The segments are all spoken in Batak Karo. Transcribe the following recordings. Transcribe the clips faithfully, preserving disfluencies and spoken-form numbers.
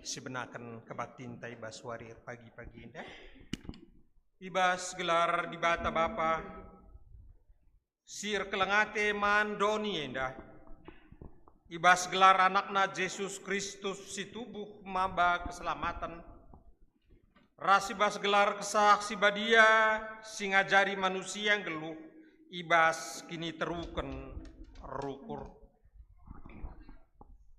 Sibenaken kebaktinta i bas wari erpagi-pagi enda. I bas gelar Dibata Bapa, si erkeleng ate man doni enda, i bas gelar AnakNa Jesus Kristus si tubuh maba keselamaten, ras i bas gelar Kesah Si Badia si ngajari manusia nggeluh i bas kiniteruken rukur.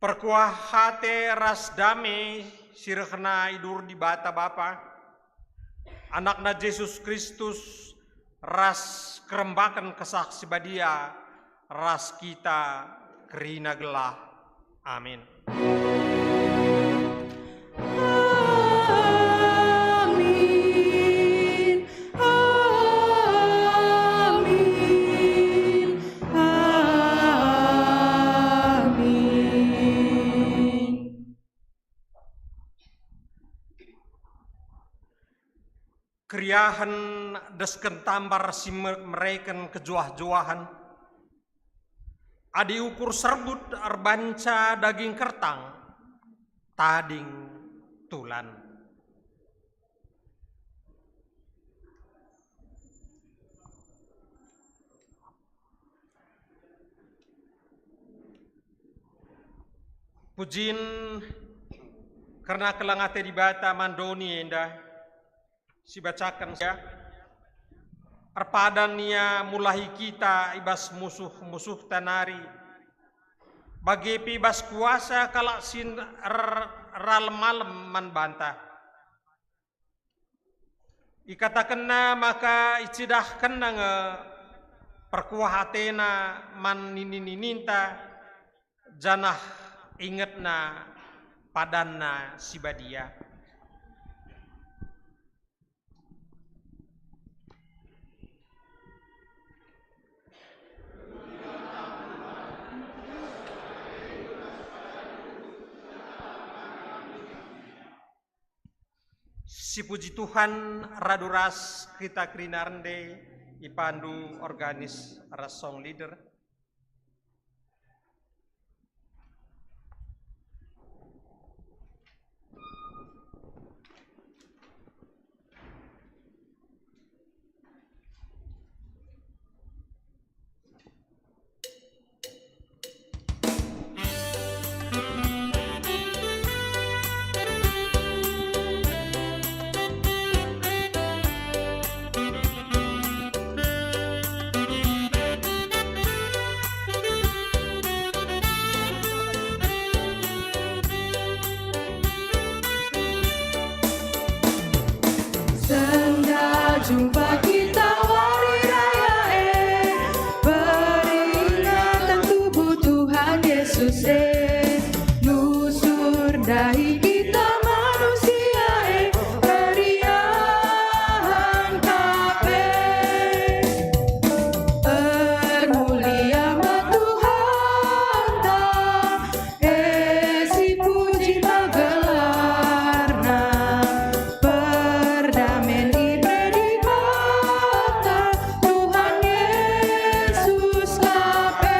Perkuah ate ras dame si rehna i dur Dibata Bapa, AnakNa Jesus Kristus, ras kerembaken Kesah Si Badia ras kita kerina gelah. Amin. Amin, amin, amin. Keriahen desken tambar si me-, mereken kejuah-juahen, adi ukur serbut erbanca daging kertang, tading tulan. Pujin kerna keleng ate Dibata man doni enda, sibacaken sia, erpadan Ia mulahi kita i bas musuh-musuhta nari, bage pe i bas kuasa kalak si er-, eralem-alem man banta. Ikatakenna maka icidahkenna nge perkuah atena man nini-nininta, janah ingetna padanna si badia. Sipuji Tuhan, radu ras kita kerina rende, ipandu organis ras song leader. Sendah jumpa kita wari raya e, peringatan tubuh Tuhan Yesus e, nusur dahi kita manusia e, keriahen ka pe. Ermulia me Tuhanta, e, sipuji me gelarNa, perdamen ibere Dibata, Tuhan Yesus ka pe.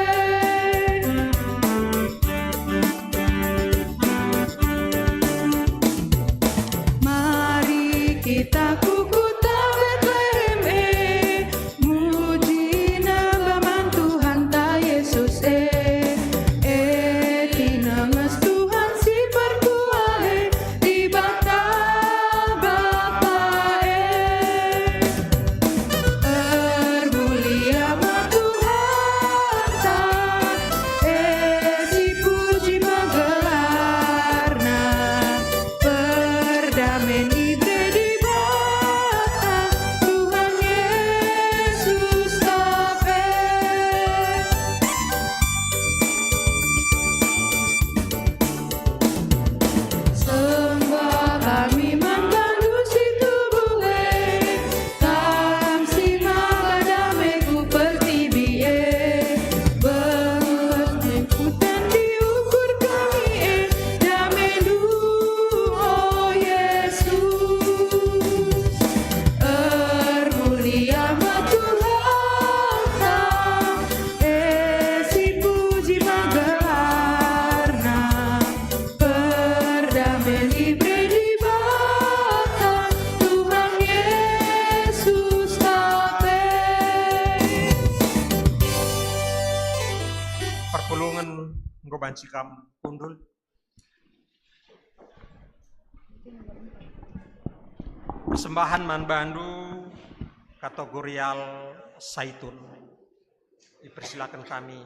Banci kam kundul. Persembahan man bandu kategorial Saitun. Dipersilaken kami.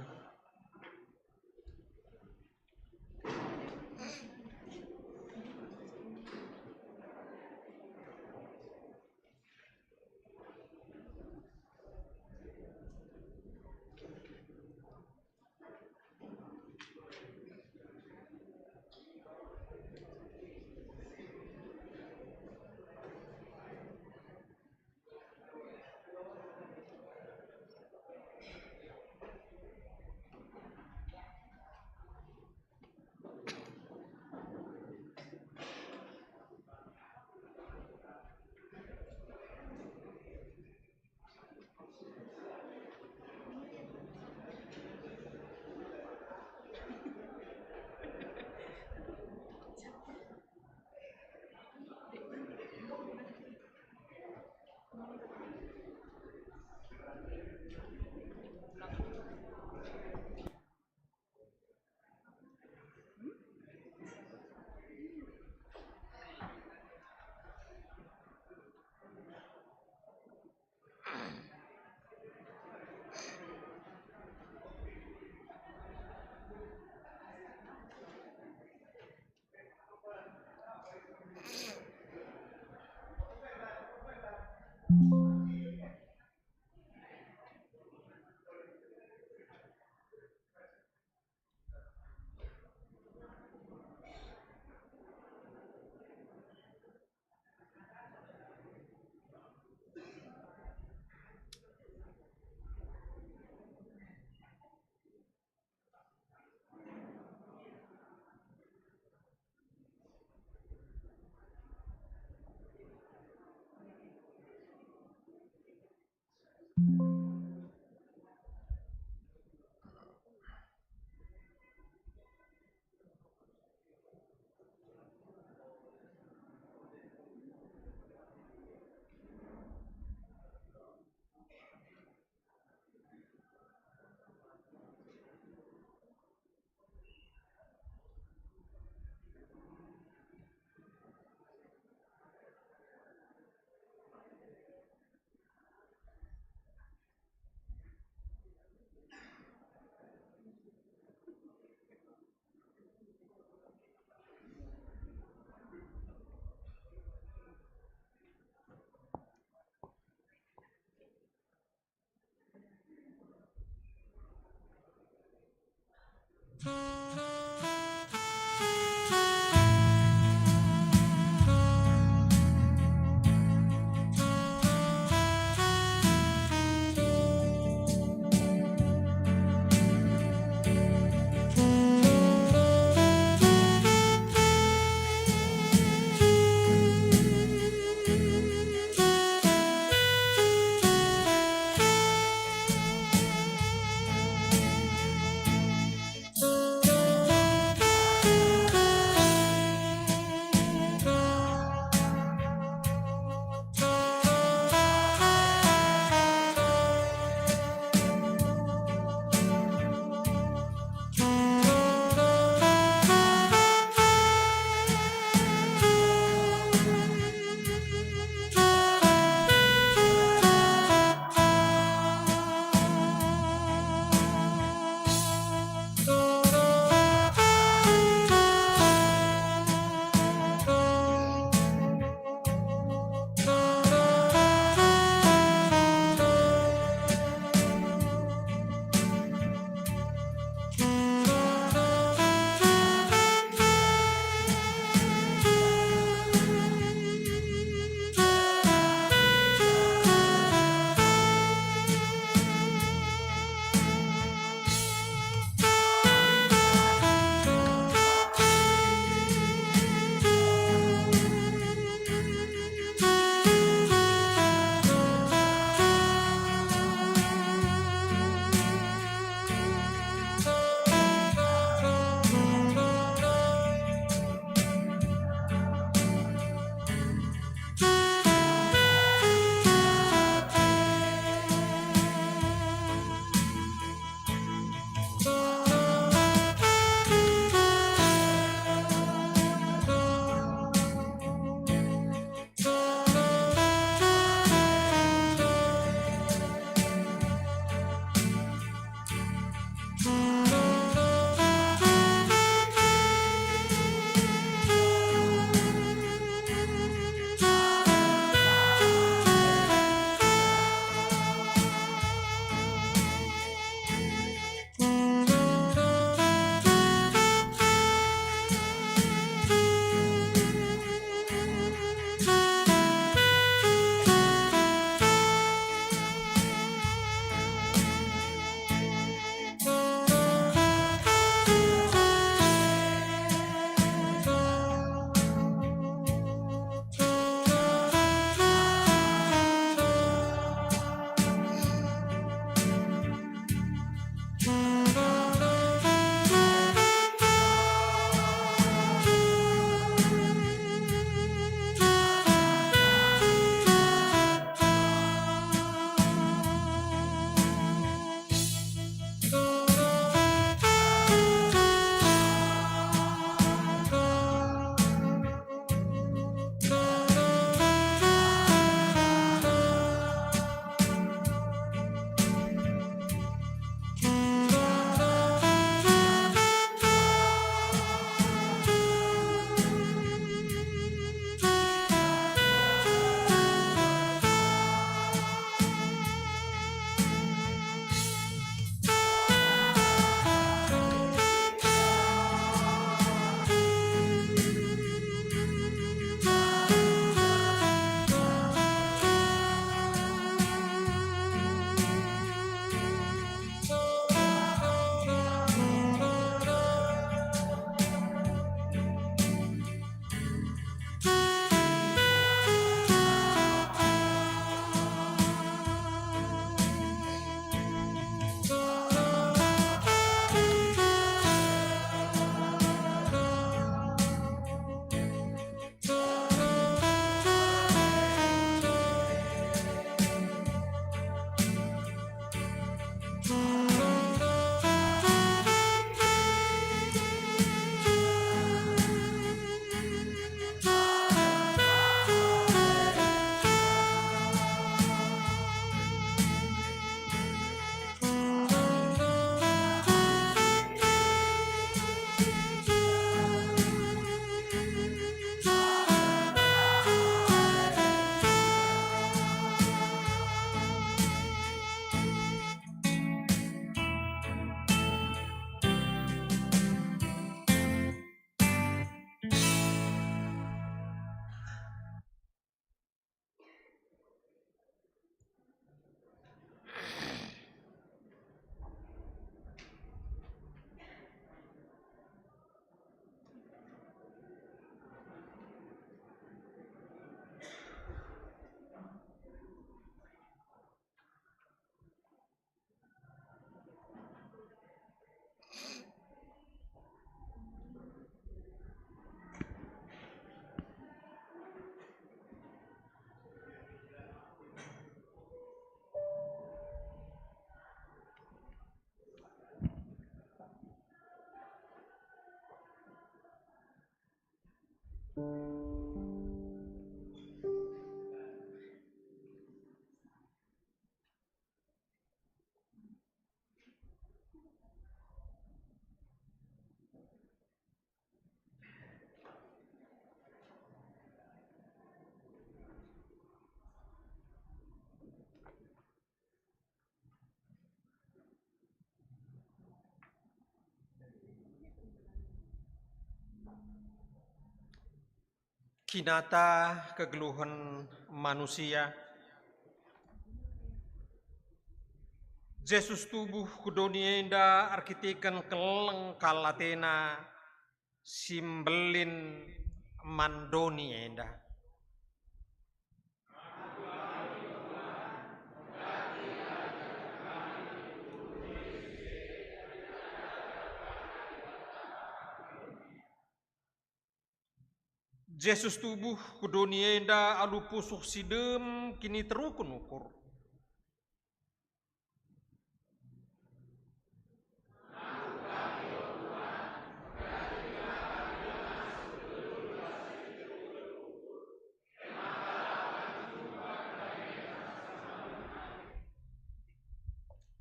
Kinata kegeluhen manusia. Jesus tubuh ku doni enda erkiteken keleng kal atena si mbelin man doni enda. Jesus tubuh ku doni enda alu pusuh si dem kiniteruken ukur.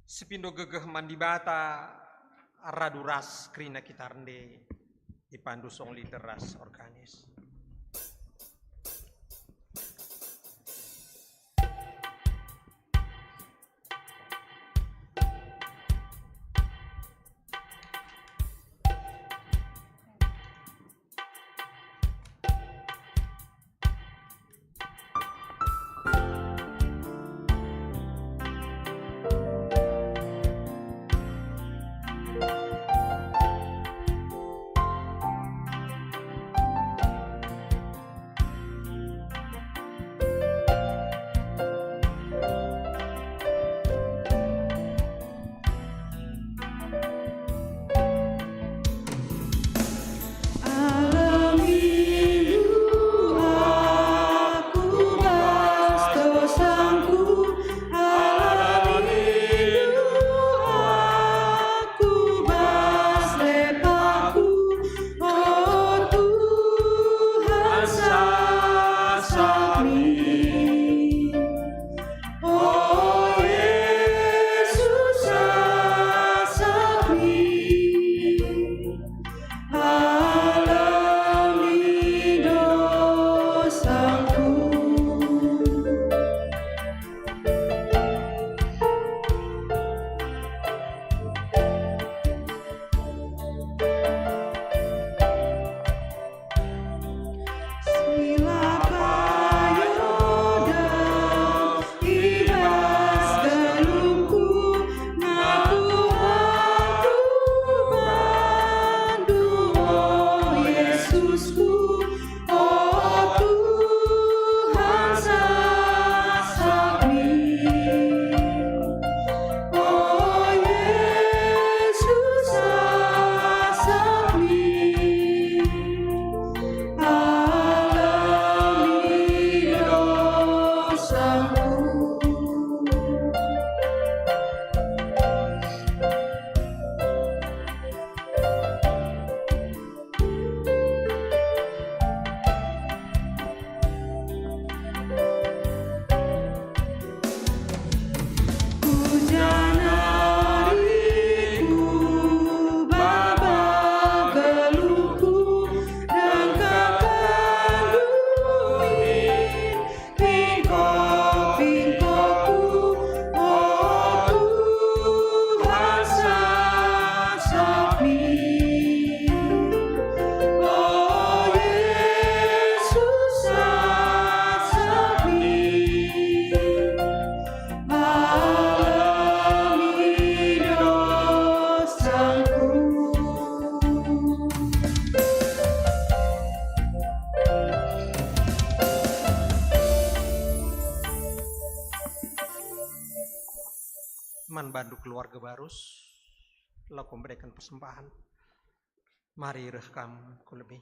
Sipindo gegeh man Dibata, radu ras kerina kita rende, ipandu song leader ras organis. Alemi aku bas dosangku, alemi aku bas lepahku, o Tuhan, sasap min. O Jesus, sasap min, alemi dosangku. Sila payo dem i bas geluhku, ngaku aku bandu, o Yesusku, o Tuhan, sasap min. O Jesus, sasap min, alemi dosangku. Ku janari ku baba geluhku, dengkahken dumin pingko-pingkoku, o Tuhan, sasap min. O Jesus, sasap min, alemi dosangku. Man bandu keluarga Barus, lako mereken persembahan. Mari reh kam ku lebe.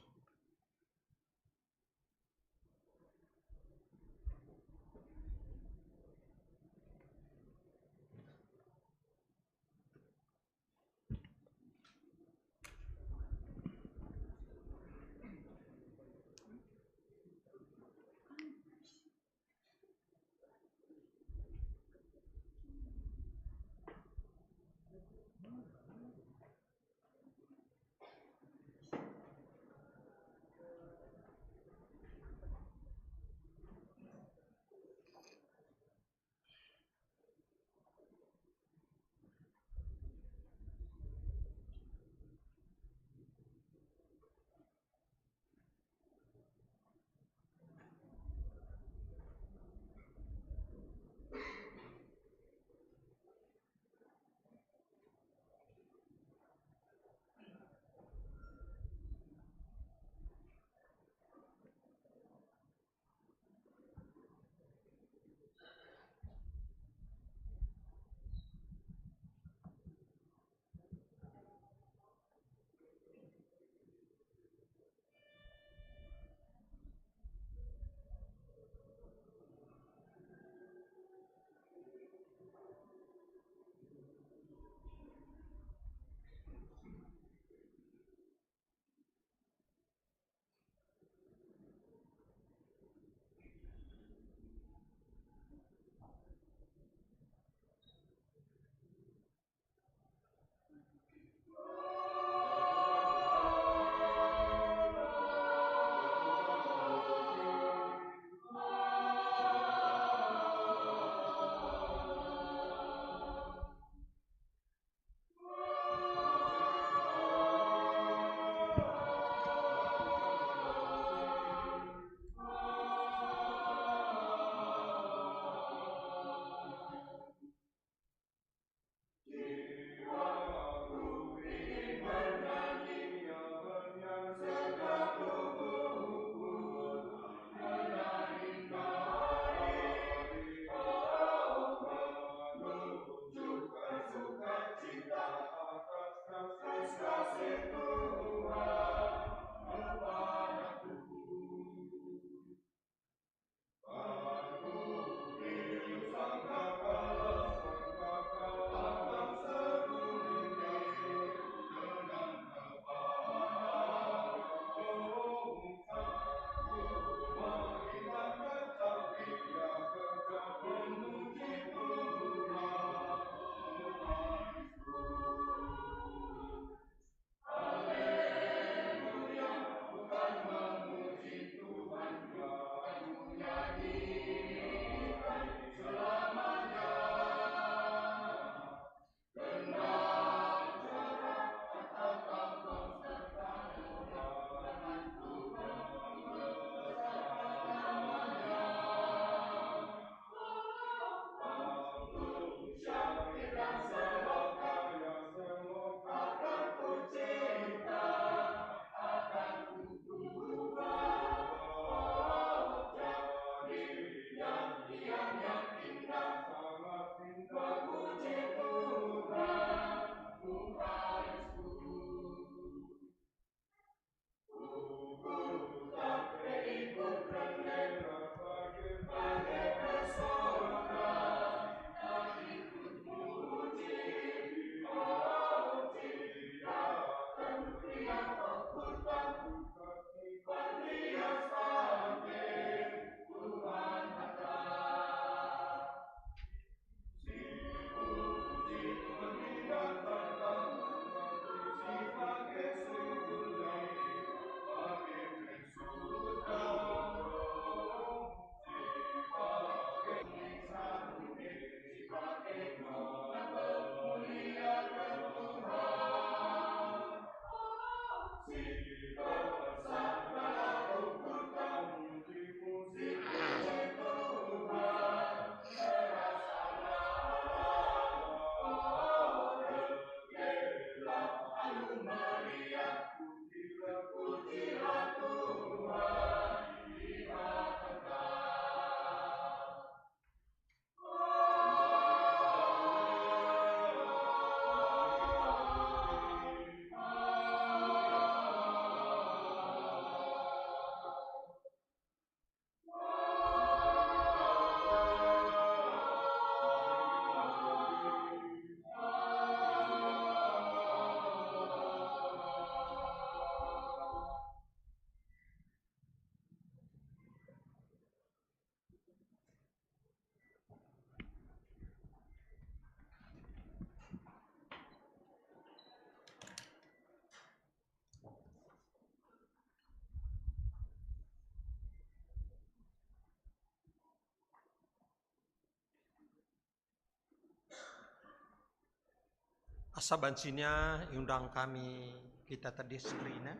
Asa banci nia iundang kami kita tedis kerina.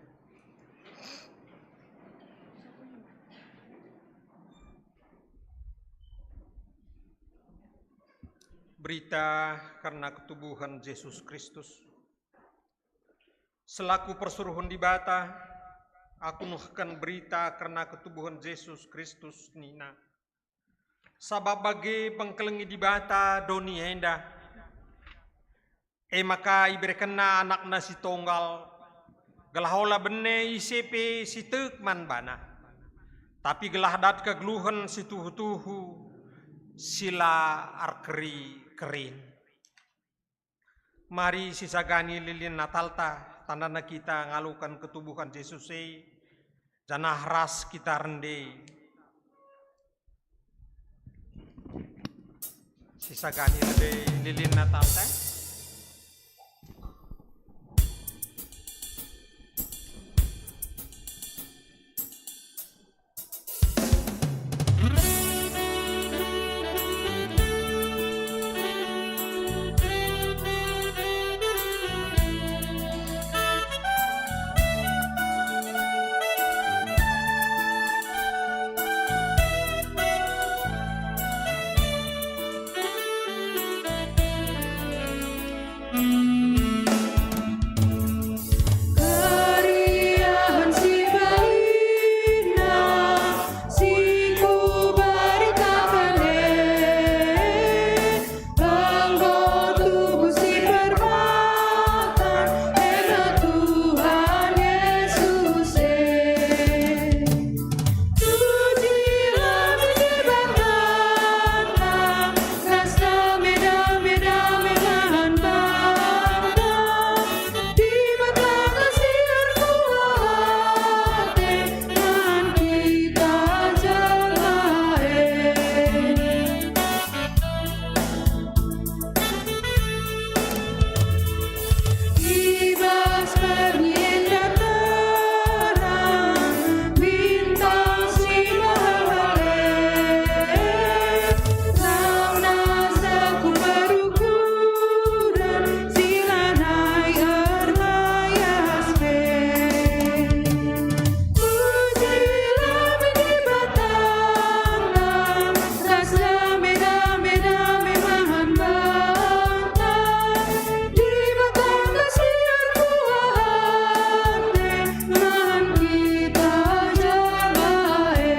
Berita kerna ketubuhen Jesus Kristus. Selaku persuruhen Dibata, aku nuhken berita kerna ketubuhen Jesus Kristus nina, sabap bage pengkelengi Dibata doni enda, e maka iberekenNa AnakNa si Tonggal, gelah ola bene ise pe si tek man baNa, tapi gelah dat kegeluhen si tuhu-tuhu, si la erkeri-kerin. Mari sisagani lilin Natalta, tandana kita ngaloken ketubuhen Jesus e, janah ras kita rende. Sisagani lebe lilin Natalta. Keriahen si bainda si kuberitaken e, enggo tubuh si perbahan, e me Tuhan Jesus e. Pujilah Dibatanta, ras dame, dame, dame man banta. Dibata si erkuah ate man kita jelma e. I bas perngi enda terang bintang si mehereh, rauhna sakur berukuren si lanai erlayas pe. Pujilah Dibatanta, ras dame, dame, dame man banta. Dibatanta si erkuah ate man kita jelma e.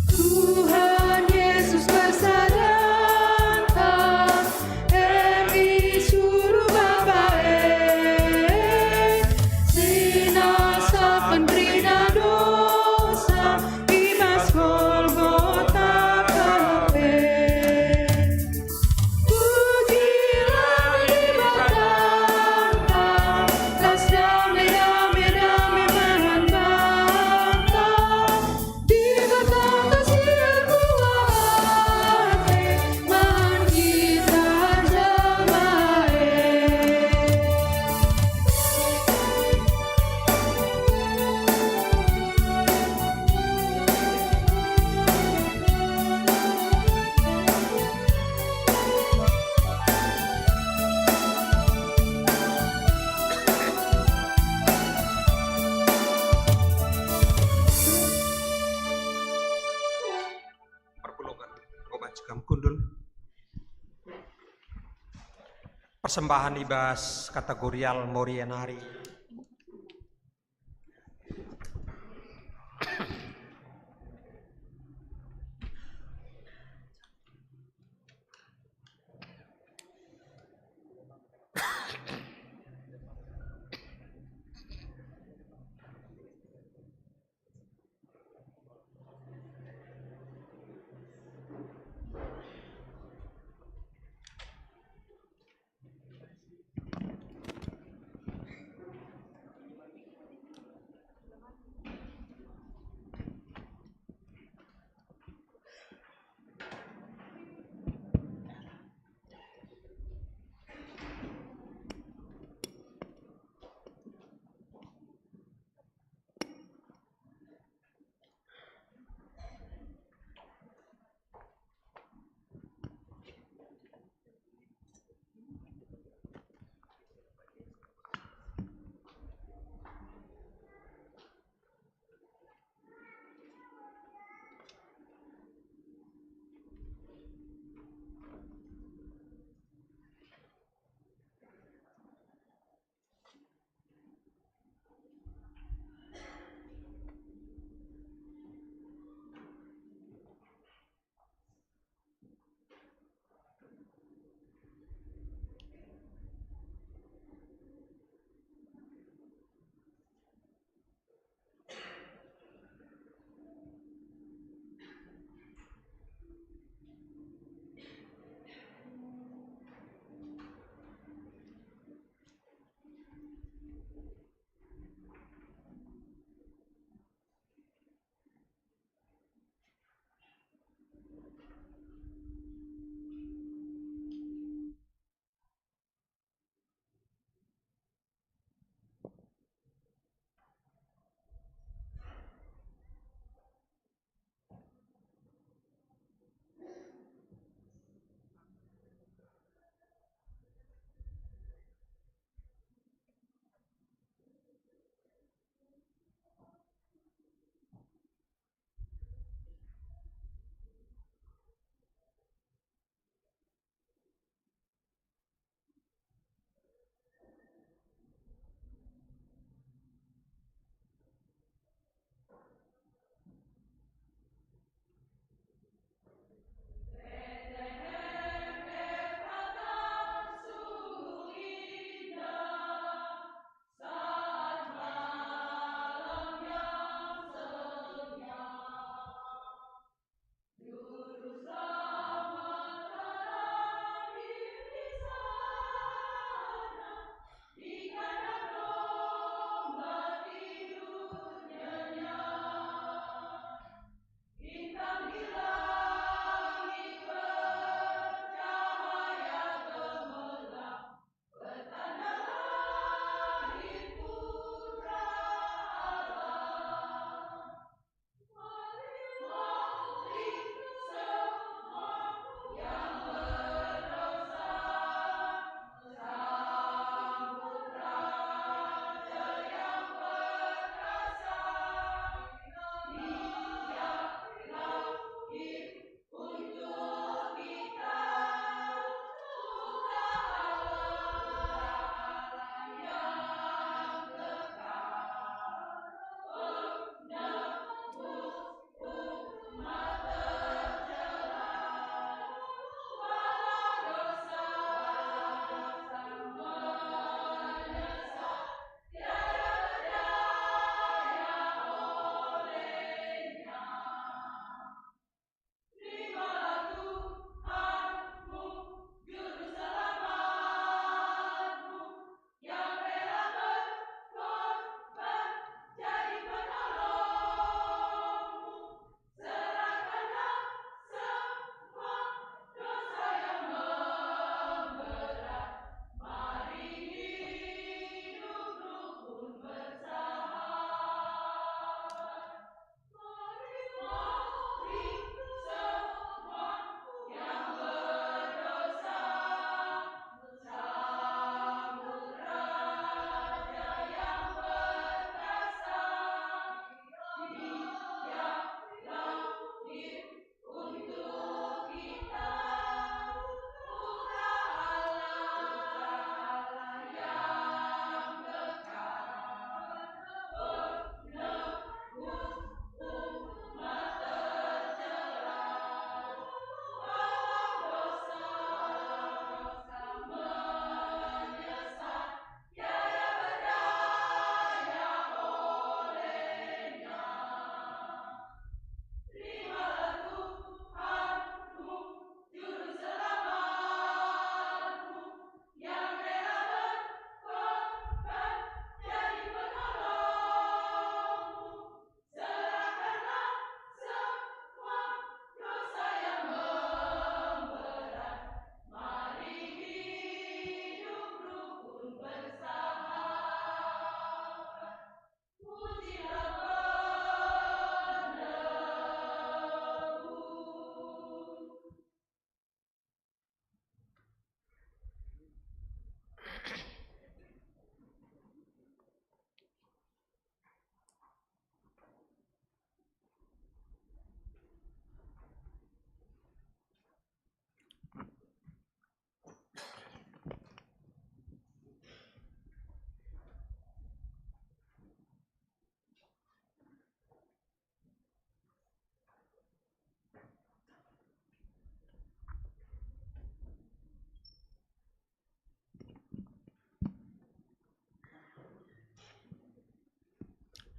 Tuhan Jesus persadanta, em isuruh Bapa e, si nasapen kerina dosa i bas Golgota kape. Pujilah Dibatanta, ras dame, dame, dame man banta. Dibatanta si erkuah ate man kita jelma e. Perpulungen, enggo banci kam kundul. Persembahen i bas kategorial Moria nari.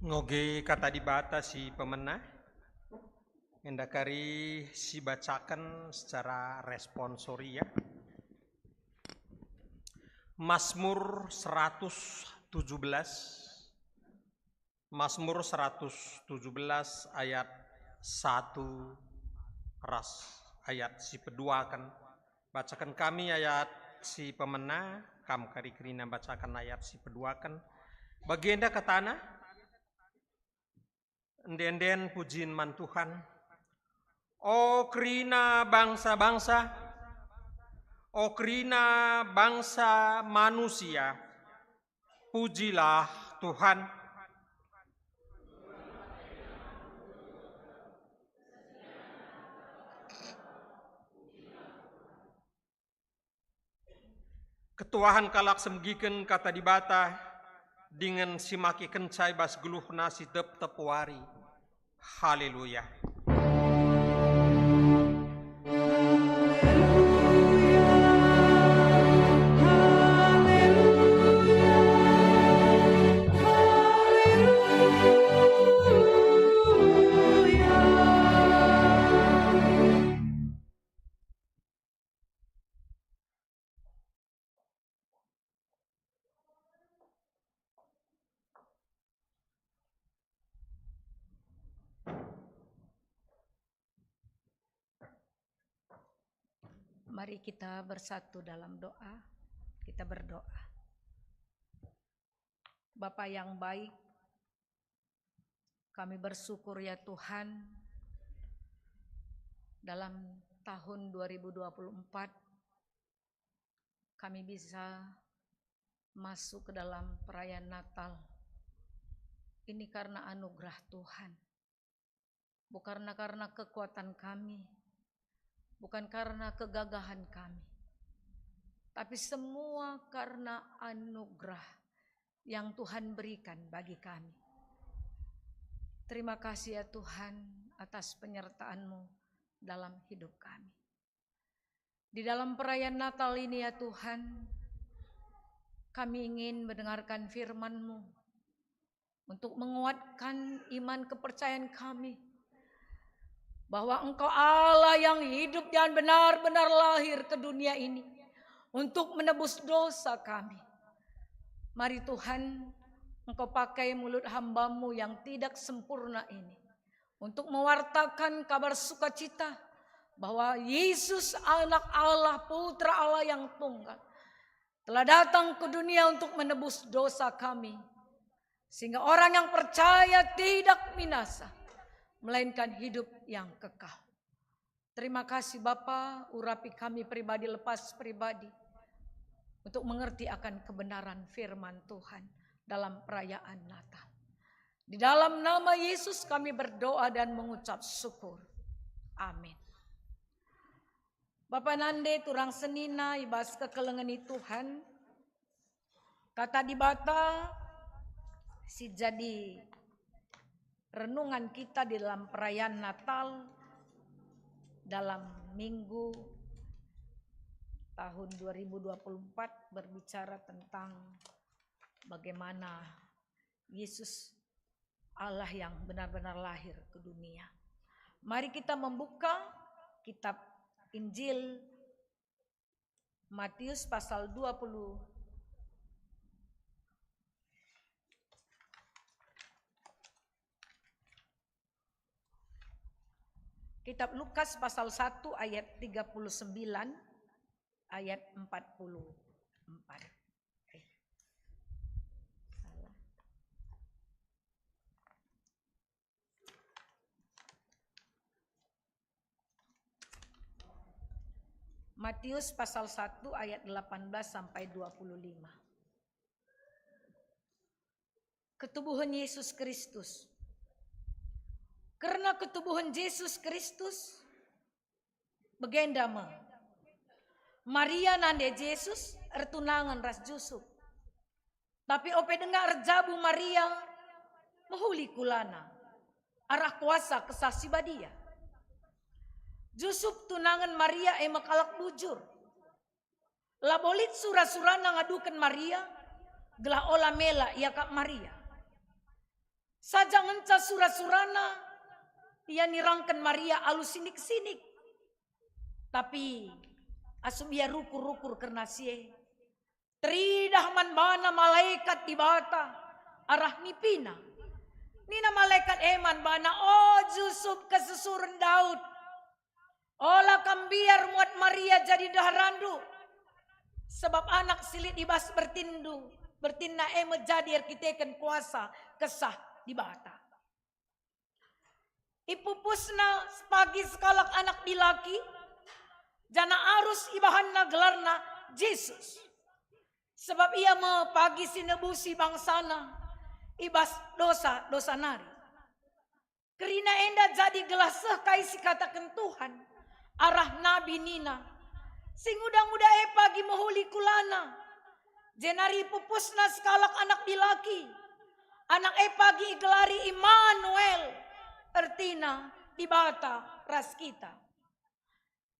Ngoge kata Dibata si pemena, enda kari sibacaken secara responsoria. Mazmur seratus tujuh belas, Mazmur seratus tujuh belas ayat satu ras ayat si peduaken. Bacaken kami ayat si pemena, kam kari kerina bacaken ayat si peduaken. Bagenda katana, ende-enden pujin man Tuhan. O kerina bangsa-bangsa, o kerina bangsa manusia, pujilah Tuhan. Ketuahen kalak si megiken kata Dibata, dingen si makekenca i bas geluhna si tep-tep wari. Haleluya. Mari kita bersatu dalam doa. Kita berdoa. Bapa yang baik, kami bersyukur ya Tuhan, dalam tahun dua ribu dua puluh empat kami bisa masuk ke dalam perayaan Natal. Ini karena anugerah Tuhan. Bukan karena kekuatan kami, bukan karena kegagahan kami, tapi semua karena anugerah yang Tuhan berikan bagi kami. Terima kasih ya Tuhan atas penyertaan-Mu dalam hidup kami. Di dalam perayaan Natal ini ya Tuhan, kami ingin mendengarkan firman-Mu untuk menguatkan iman kepercayaan kami bahwa Engkau Allah yang hidup dan benar-benar lahir ke dunia ini untuk menebus dosa kami. Mari Tuhan, Engkau pakai mulut hamba-Mu yang tidak sempurna ini untuk mewartakan kabar sukacita bahwa Yesus, Anak Allah, Putra Allah yang tunggal, telah datang ke dunia untuk menebus dosa kami, sehingga orang yang percaya tidak binasa, melainkan hidup yang kekal. Terima kasih Bapa, urapi kami pribadi lepas pribadi untuk mengerti akan kebenaran firman Tuhan dalam perayaan Natal. Di dalam nama Yesus kami berdoa dan mengucap syukur. Amin. Bapa nande turang senina i bas kekelengen Tuhan, Kata Dibata si jadi renungan kita di dalam perayaan Natal dalam minggu tahun dua ribu dua puluh empat berbicara tentang bagaimana Yesus, Allah yang benar-benar lahir ke dunia. Mari kita membuka kitab Injil Matius pasal dua puluh. Kitab Lukas pasal satu ayat tiga puluh sembilan, ayat empat puluh empat. Eh, salah. Matius pasal satu ayat delapan belas sampai dua puluh lima. Ketubuhen Yesus Kristus. Kerna ketubuhen Jesus Kristus, bagenda me. Maria nande Jesus ertunangen ras Jusup. Tapi ope denga erjabu Maria, mehuli kulana arah kuasa Kesah Si Badia. Jusup tunangen Maria e me kalak bujur. Labo lit sura-surana ngaduken Maria, gelah ola mela iakap Maria. Saja ngenca sura-surana, ia nirangken Maria alu sinik-sinik. Tapi asum ia rukur-rukur kerna si e, teridah man bana malekat Dibata arah nipina. Nina malekat e man bana, "O Jusup, kesusuren Daud, ola kam mbiar muat Maria jadi ndeharanndu, sebab anak si lit i bas bertinndu, bertinna e me jadi erkiteken kuasa Kesah Dibata." Ipupusna pagi sekalak anak dilaki, janah arus ibahanna gelarna Jesus, sebab ia me pagi si nebusi bangsana i bas dosa-dosa nari. Kerina enda jadi gelah seh kai si kataken Tuhan arah nabi nina, "Si nguda-nguda e pagi mehuli kulana." Jenari ipupusna sekalak anak dilaki. Anak e pagi igelari Immanuel, ertina Dibata ras kita.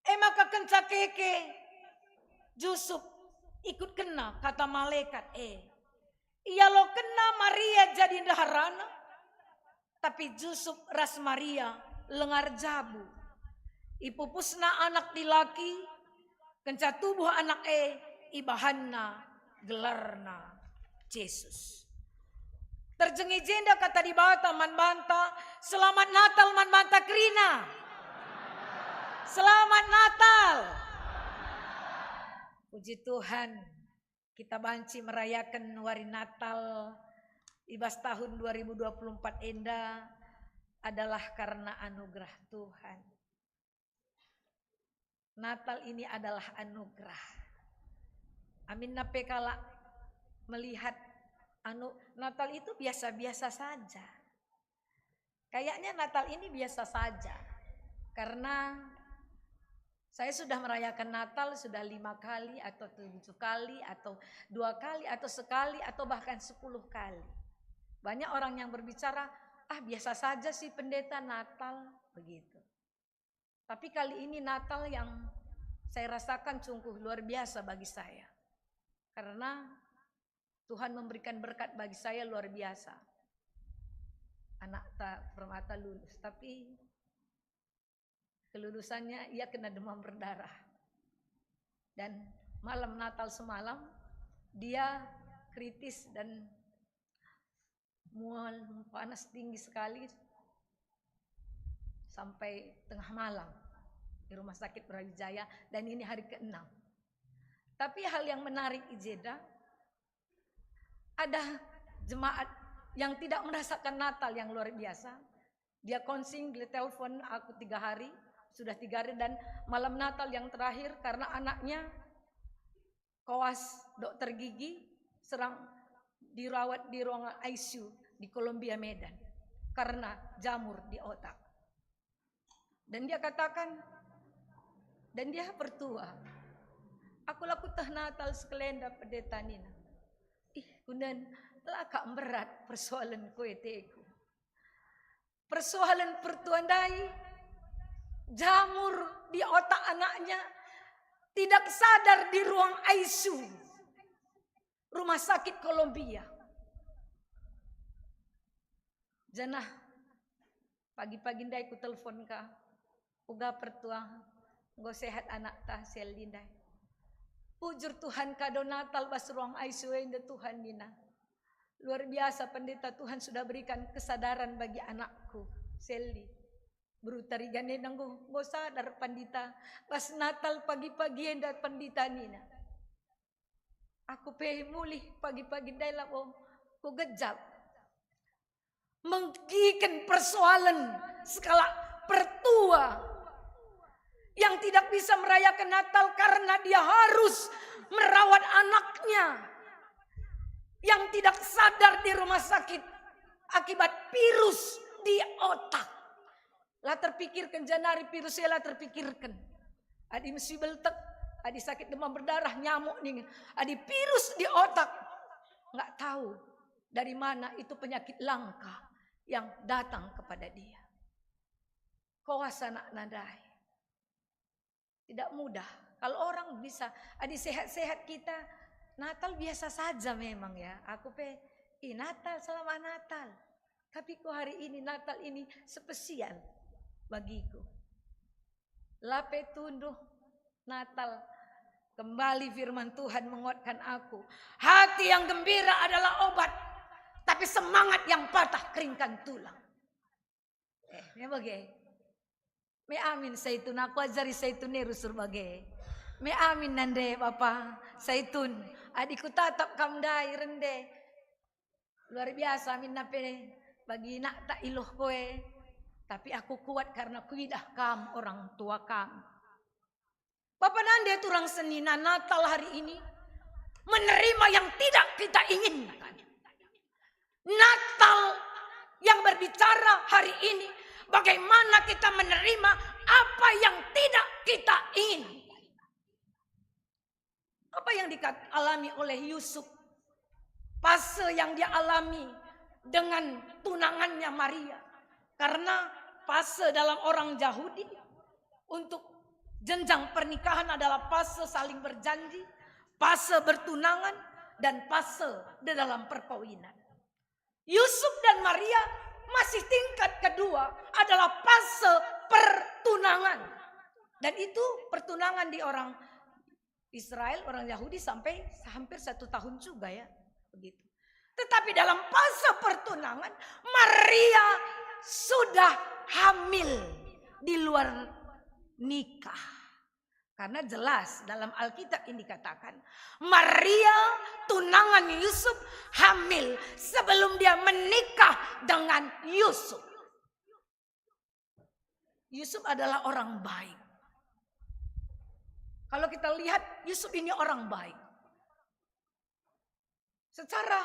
E maka kenca keke, Jusup ikutkenna kata malekat e. Ialokenna Maria jadi ndeharana, tapi Jusup ras Maria lenga erjabu. Ipupusna anak dilaki, kenca tubuh anak e ibahanna gelarna Jesus. Terjeng i jenda kata Dibata man banta, "Selamat Natal man banta kerina." Selamat Natal. Puji Tuhan, kita banci merayaken wari Natal i bas tahun dua ribu dua puluh empat enda adalah karena anugerah Tuhan. Natal ini adalah anugerah. Aminna pe kalak melihat anu, Natal itu biasa-biasa saja. Kayaknya Natal ini biasa saja. Karena saya sudah merayakan Natal sudah lima kali atau tujuh kali atau dua kali atau sekali atau bahkan sepuluh kali. Banyak orang yang berbicara, "Ah, biasa saja sih pendeta Natal," begitu. Tapi kali ini Natal yang saya rasakan sungguh luar biasa bagi saya. Karena Tuhan memberikan berkat bagi saya luar biasa. Anak ta permata lulus, tapi kelulusannya ia kena demam berdarah. Dan malam Natal semalam, dia kritis dan mual, panas tinggi sekali sampai tengah malam di Rumah Sakit Brawijaya, dan ini hari keenam. Tapi hal yang menarik i jenda, ada jemaat yang tidak merasakan Natal yang luar biasa. Dia konsing, dia telepon aku tiga hari, sudah tiga hari, dan malam Natal yang terakhir karena anaknya koas dokter gigi, serang dirawat di ruangan I C U di Columbia Medan karena jamur di otak. Dan dia katakan, dan dia pertua, "Aku la kueteh Natal sekalenda, pendeta," nina. Ih, kunen, la kak mberat persoalenku, ateku. Persoalan pertua ndai, jamur di otak anaknya, tidak sadar di ruang I C U Rumah Sakit Columbia. Janah pagi-pagi ndai kutelpon ka, "Uga pertua, enggo sehat anakta, Seldi ndai?" "Bujur Tuhan, kado Natal bas ruang I C U enda Tuhan," nina. "Luar biasa, Pendeta, Tuhan sudah berikan kesadaran bagi anakku, Seldi." Beru Tarigan enda enggo, enggo sadar Pandita, bas Natal pagi-pagi enda Pandita, nina. Aku pe mulih pagi-pagi ndai labo kugejap. Megiken persoalan sekalak pertua yang tidak bisa merayakan Natal karena dia harus merawat anaknya yang tidak sadar di rumah sakit akibat virus di otak. La terpikirken, janari virus e la terpikirken. Adi mesi beltek, adi sakit demam berdarah, nyamuk ningen. Adi virus di otak, nggak tahu dari mana itu penyakit langka yang datang kepada dia. Koas anakna ndai. Tidak mudah. Kalau orang bisa, adi sehat-sehat kita, Natal biasa saja memang ya. Aku pe, "Ih, Natal, selamat Natal." Tapi kok hari ini, Natal ini spesial bagiku. La pe tunduh Natal, kembali firman Tuhan menguatkan aku. Hati yang gembira adalah obat, tapi semangat yang patah keringkan tulang. Eh, me bage. Me amin Saitun, aku ajari Saitun e rusur bage. Me amin nande Bapa Saitun, adi kutatap kam ndai rende. Luar biasa aminna pe bagi nakta iluh koe. Tapi aku kuat karena kuidah kam, orang tua kam. Bapa nande turang senina, Natal hari ini menerima yang tidak kita inginkan. Natal yang berbicara hari ini, bagaimana kita menerima apa yang tidak kita inginkan. Apa yang dialami oleh Yusuf? Fase yang dia alami dengan tunangannya Maria. Karena fase dalam orang Yahudi untuk jenjang pernikahan adalah fase saling berjanji, fase bertunangan, dan fase di dalam perkawinan. Yusuf dan Maria masih tingkat kedua adalah fase pertunangan. Dan itu pertunangan di orang Israel, orang Yahudi sampai hampir satu tahun juga ya, begitu. Tetapi dalam fase pertunangan, Maria sudah hamil di luar nikah. Karena jelas dalam Alkitab ini dikatakan, Maria tunangan Yusuf hamil sebelum dia menikah dengan Yusuf. Yusuf adalah orang baik. Kalau kita lihat, Yusuf ini orang baik. Secara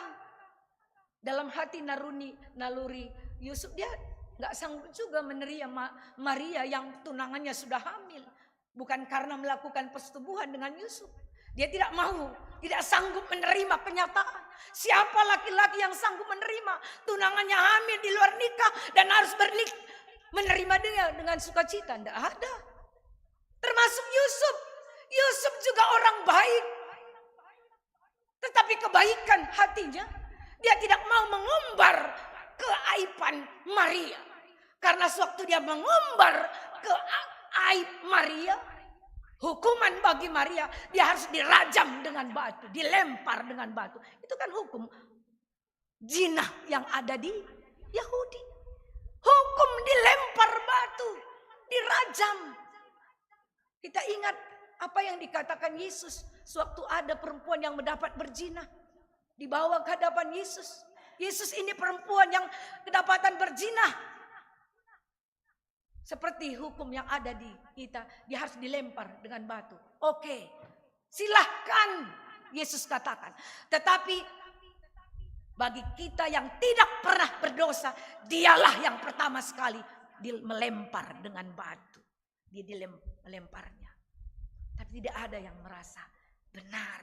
dalam hati naruni, naluri Yusuf, dia nggak sanggup juga menerima Maria yang tunangannya sudah hamil. Bukan karena melakukan persetubuhan dengan Yusuf. Dia tidak mau, tidak sanggup menerima kenyataan. Siapa laki-laki yang sanggup menerima tunangannya hamil di luar nikah dan harus bernik menerima dia dengan sukacita? Tidak ada. Termasuk Yusuf. Yusuf juga orang baik. Tetapi kebaikan hatinya, dia tidak mau mengumbar keaiban Maria. Karena sewaktu dia mengumbar ke aib Maria, hukuman bagi Maria, dia harus dirajam dengan batu, dilempar dengan batu. Itu kan hukum jinah yang ada di Yahudi. Hukum dilempar batu, dirajam. Kita ingat apa yang dikatakan Yesus sewaktu ada perempuan yang mendapat berjinah, dibawa ke hadapan Yesus. Yesus ini perempuan yang kedapatan berjinah. Seperti hukum yang ada di kita, dia harus dilempar dengan batu. Oke, silahkan, Yesus katakan. Tetapi bagi kita yang tidak pernah berdosa, dialah yang pertama sekali di-, melempar dengan batu. Dia dilem-, melemparnya. Tapi tidak ada yang merasa benar,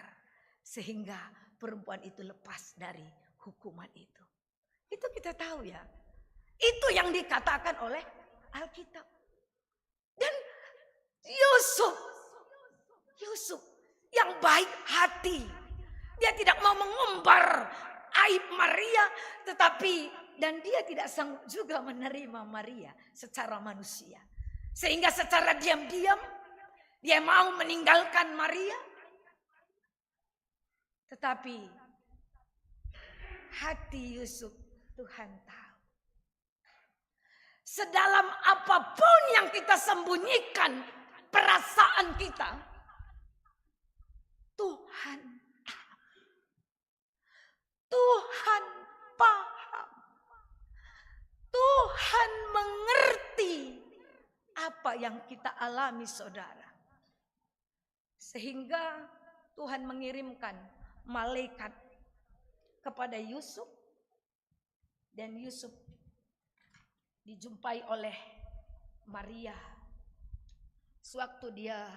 sehingga perempuan itu lepas dari hukuman itu. Itu kita tahu ya. Itu yang dikatakan oleh Alkitab. Dan Yusuf, Yusuf yang baik hati, dia tidak mau mengumbar aib Maria, tetapi, dan dia tidak sanggup juga menerima Maria secara manusia. Sehingga secara diam-diam dia mau meninggalkan Maria. Tetapi hati Yusuf Tuhan tahu. Sedalam apapun yang kita sembunyikan perasaan kita, Tuhan tahu. Tuhan paham. Tuhan mengerti apa yang kita alami, saudara. Sehingga Tuhan mengirimkan malaikat kepada Yusuf, dan Yusuf dijumpai oleh Maria. Sewaktu dia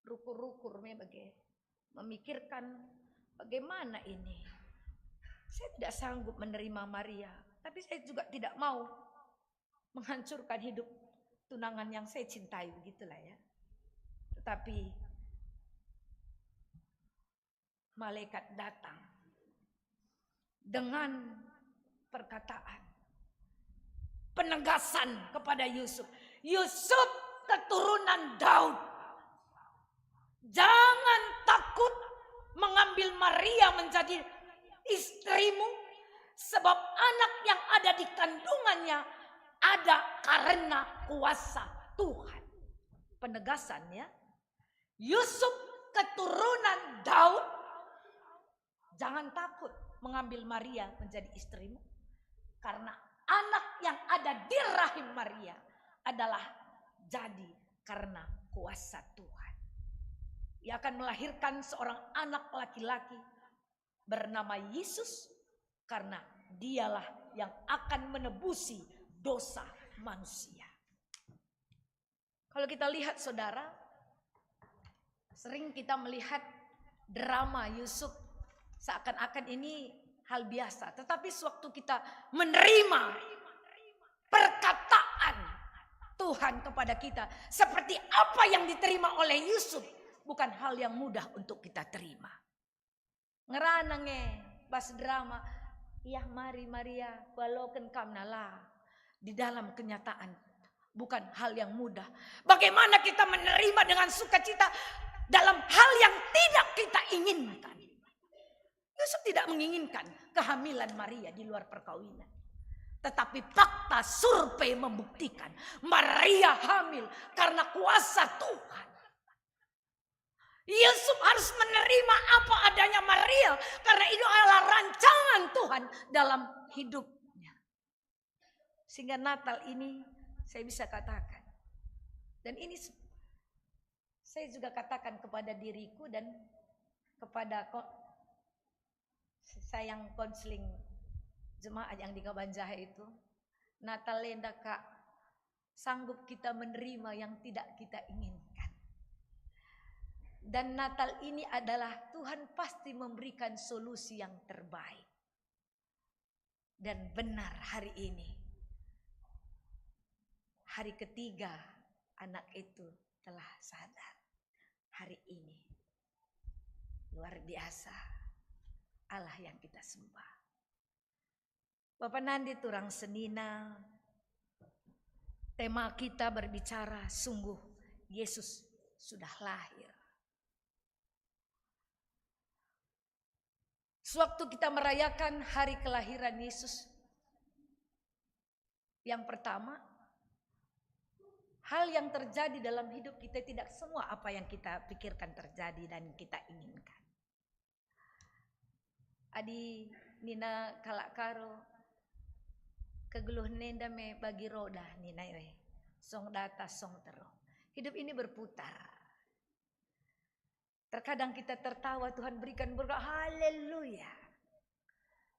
rukur-rukur me bage, memikirkan, "Bagaimana ini? Saya tidak sanggup menerima Maria, tapi saya juga tidak mau menghancurkan hidup tunangan yang saya cintai," begitulah ya. Tetapi malaikat datang dengan Perkataan, penegasan kepada Yusuf. Yusuf, keturunan Daud, jangan takut mengambil Maria menjadi istrimu, sebab anak yang ada di kandungannya ada karena kuasa Tuhan. Penegasannya, Yusuf, keturunan Daud, jangan takut mengambil Maria menjadi istrimu, karena anak yang ada di rahim Maria adalah jadi karena kuasa Tuhan. Ia akan melahirkan seorang anak laki-laki bernama Yesus, karena dialah yang akan menebusi dosa manusia. Kalau kita lihat, saudara, sering kita melihat drama Yusuf seakan-akan ini hal biasa. Tetapi sewaktu kita menerima perkataan Tuhan kepada kita, seperti apa yang diterima oleh Yusuf, bukan hal yang mudah untuk kita terima. Ngerana nge bas drama, "Yah mari Maria, kualoken kam." Nala, di dalam kenyataan, bukan hal yang mudah. Bagaimana kita menerima dengan sukacita dalam hal yang tidak kita inginkan? Yusuf tidak menginginkan kehamilan Maria di luar perkawinan. Tetapi fakta survei membuktikan Maria hamil karena kuasa Tuhan. Yusuf harus menerima apa adanya Maria, karena itu adalah rancangan Tuhan dalam hidupnya. Sehingga Natal ini saya bisa katakan, dan ini se-, saya juga katakan kepada diriku dan kepada ko-, saya yang konseling jemaat yang di Kabanjahe itu, Natal enda, Kak, sanggup kita menerima yang tidak kita inginkan. Dan Natal ini adalah Tuhan pasti memberikan solusi yang terbaik. Dan benar, hari ini, hari ketiga anak itu telah sadar. Hari ini, luar biasa Allah yang kita sembah. Bapa nande turang senina, tema kita berbicara, sungguh Yesus sudah lahir. Sewaktu kita merayakan hari kelahiran Yesus, yang pertama, hal yang terjadi dalam hidup kita, tidak semua apa yang kita pikirkan terjadi dan kita inginkan. Adi nina kalak Karo, "Kegeluhen enda me bagi roda," nina e, "song datas, song terong." Hidup ini berputar. Terkadang kita tertawa, Tuhan berikan berkat, haleluya.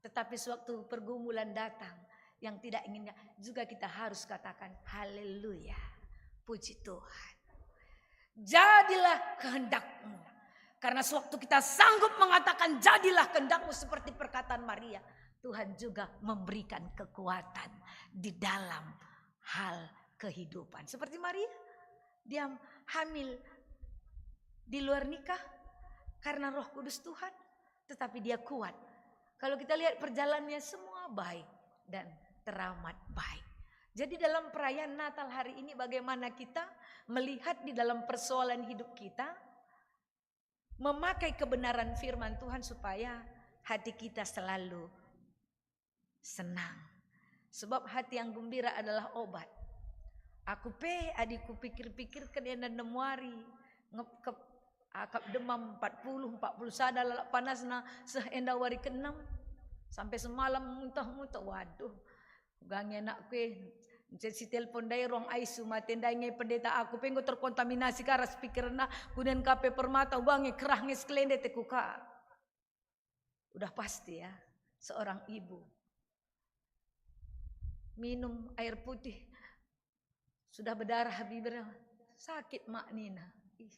Tetapi sewaktu pergumulan datang yang tidak inginnya, juga kita harus katakan, "Haleluya, puji Tuhan. Jadilah kehendak-Mu." Karena sewaktu kita sanggup mengatakan, "Jadilah kehendak-Mu," seperti perkataan Maria, Tuhan juga memberikan kekuatan di dalam hal kehidupan. Seperti Maria, dia hamil di luar nikah karena Roh Kudus Tuhan, tetapi dia kuat. Kalau kita lihat perjalanannya, semua baik dan teramat baik. Jadi, dalam perayaan Natal hari ini, bagaimana kita melihat di dalam persoalan hidup kita, memakai kebenaran firman Tuhan supaya hati kita selalu senang. Sebab hati yang gembira adalah obat. Aku pe, adi kupikir-pikirken enda enem wari, ngep-, kep-, akap demam empat puluh, empat puluh sada lalap panasna, seh enda wari keenam, sampai semalam muntah-muntah. Waduh, kugangi anakku e, nce sitelpon ndai ruang I C U, mate ndai nge pendeta, aku pe enggo terkontaminasi ka ras pikirenna, kunen ka pe permata, uga nge kerah nge sekelende teku ka. Udah pasti ya, seorang ibu minum air putih, sudah berdarah bibirnya, sakit mak nina. Ih.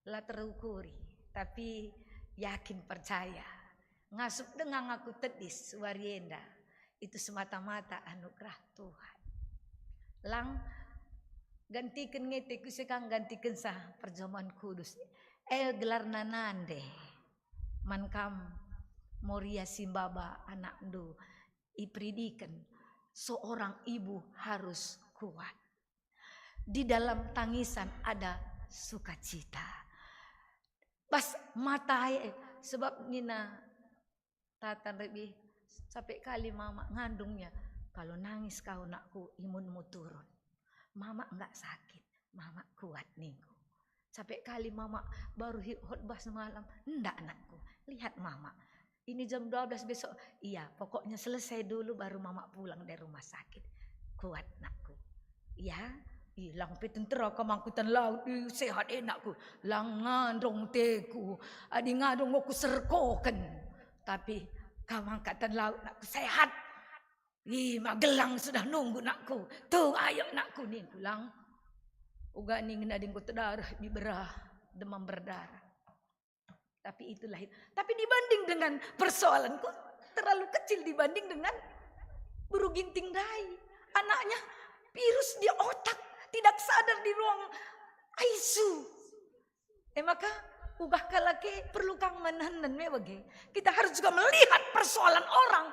La terukuri, tapi yakin percaya. Ngasup denga ngaku tedis wari enda, itu semata-mata anugerah Tuhan. Lang gantiken nge teku se kang gantikensa perjamuan kudus. E gelarna nande man kam Moria simbaba anakndu iperidiken, seorang ibu harus kuat. Di dalam tangisan ada sukacita. Bas mata e, sebab nina Tatan Rebi, "Capek kali mama ngandungnya. Kalau nangis kau, nakku, imunmu turun. Mama enggak sakit, mama kuat," ningku. "Capek kali mama baru hi-, khotbah semalam." "Ndak, nakku, lihat mama. Ini jam dua belas besok." "Iya, pokoknya selesai dulu baru mama pulang dari rumah sakit. Kuat, nakku." "Ya, ih, lang pe tentera ka mangkutan laut, ih, sehat e, nakku. Lang ngandung teku, adi ngandung aku serkoken. Tapi ka mangkutan laut, nakku, sehat. Ih, Magelang sudah nunggu, nakku. Tung, ayo, nakku," ningku, lang. Uga ningen adi enggo tedareh, diberah, demam berdarah. Tapi itulah itu. Tapi dibanding dengan persoalanku, terlalu kecil dibanding dengan Buru Ginting ndai. Anaknya virus di otak, tidak sadar, di ruang I C U. E maka, uga kalak e perlu kang menenen me bage. Kita harus juga melihat persoalan orang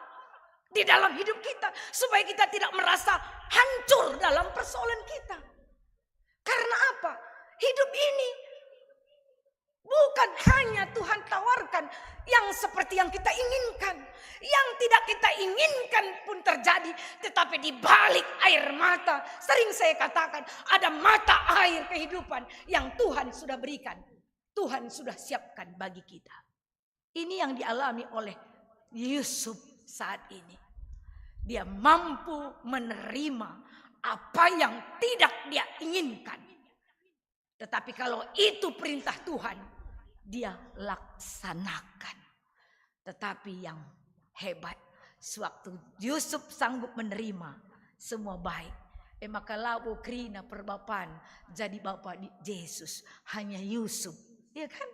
di dalam hidup kita, supaya kita tidak merasa hancur dalam persoalan kita. Karena apa? Hidup ini bukan hanya Tuhan tawarkan yang seperti yang kita inginkan. Yang tidak kita inginkan pun terjadi, tetapi di balik air mata, sering saya katakan, ada mata air kehidupan yang Tuhan sudah berikan, Tuhan sudah siapkan bagi kita. Ini yang dialami oleh Yusuf saat ini. Dia mampu menerima apa yang tidak dia inginkan. Tetapi kalau itu perintah Tuhan, dia laksanakan. Tetapi yang hebat, sewaktu Yusuf sanggup menerima, semua baik. E maka labo kerina perbapan jadi bapa di Jesus, hanya Yusuf. Ya kan?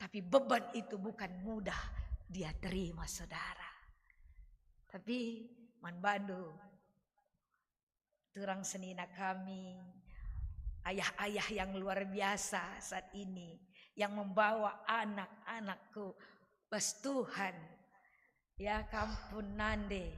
Tapi beban itu bukan mudah dia terima, saudara. Tapi man bandu, turang senina kami, ayah-ayah yang luar biasa saat ini, yang membawa anak-anakku bas Tuhan. Ya, kam pun nande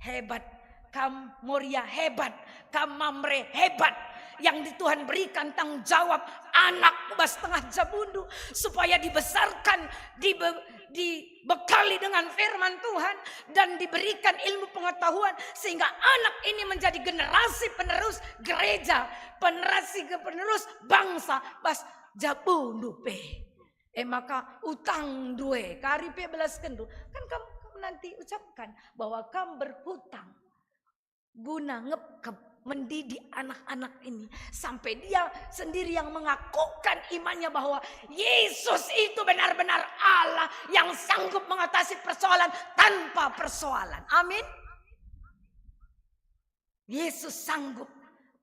hebat, kam Moria hebat, kam Mamre hebat, yang di Tuhan berikan tanggung jawab anak bas tengah jabundu, supaya dibesarkan, dibe-, dibekali dengan firman Tuhan, dan diberikan ilmu pengetahuan, sehingga anak ini menjadi generasi penerus gereja, generasi penerus bangsa bas jabundu pe. E maka utang due, kari pe belaskenndu. Kan kam, kam nanti ucapkan bahwa kam berhutang guna ngepkep, mendidik anak-anak ini, sampai dia sendiri yang mengakukan imannya bahwa Yesus itu benar-benar Allah yang sanggup mengatasi persoalan tanpa persoalan. Amin. Yesus sanggup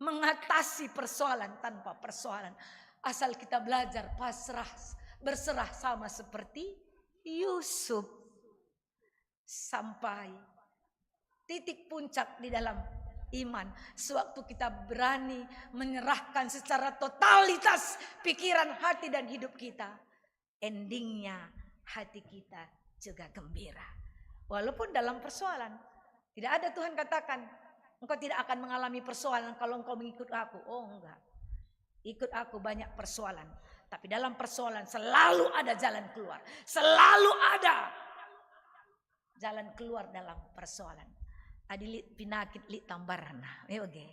mengatasi persoalan tanpa persoalan. Asal kita belajar pasrah, berserah sama seperti Yusuf. Sampai titik puncak di dalam iman, sewaktu kita berani menyerahkan secara totalitas pikiran, hati, dan hidup kita, endingnya hati kita juga gembira. Walaupun dalam persoalan, tidak ada Tuhan katakan, "Engkau tidak akan mengalami persoalan kalau engkau mengikut aku." Oh, enggak. Ikut aku banyak persoalan, tapi dalam persoalan selalu ada jalan keluar. Selalu ada jalan keluar dalam persoalan. Adi lit pinakit, lit tambaran. Nah, oke.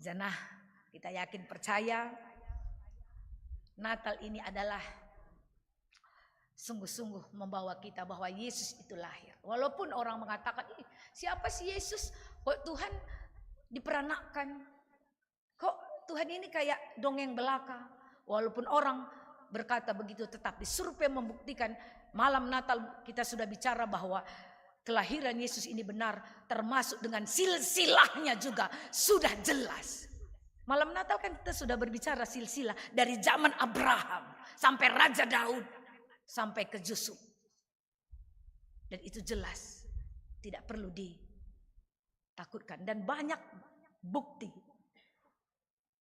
Janah kita yakin percaya Natal ini adalah sungguh-sungguh membawa kita bahwa Yesus itu lahir. Walaupun orang mengatakan, "Ih, siapa sih Yesus? Kok Tuhan diperanakkan? Kok Tuhan ini kayak dongeng belaka?" Walaupun orang berkata begitu, tetapi survei membuktikan, malam Natal kita sudah bicara bahwa kelahiran Yesus ini benar, termasuk dengan silsilahnya juga sudah jelas. Malam Natal kan kita sudah berbicara silsilah dari zaman Abraham sampai Raja Daud sampai ke Yusuf. Dan itu jelas, tidak perlu ditakutkan. Dan banyak bukti.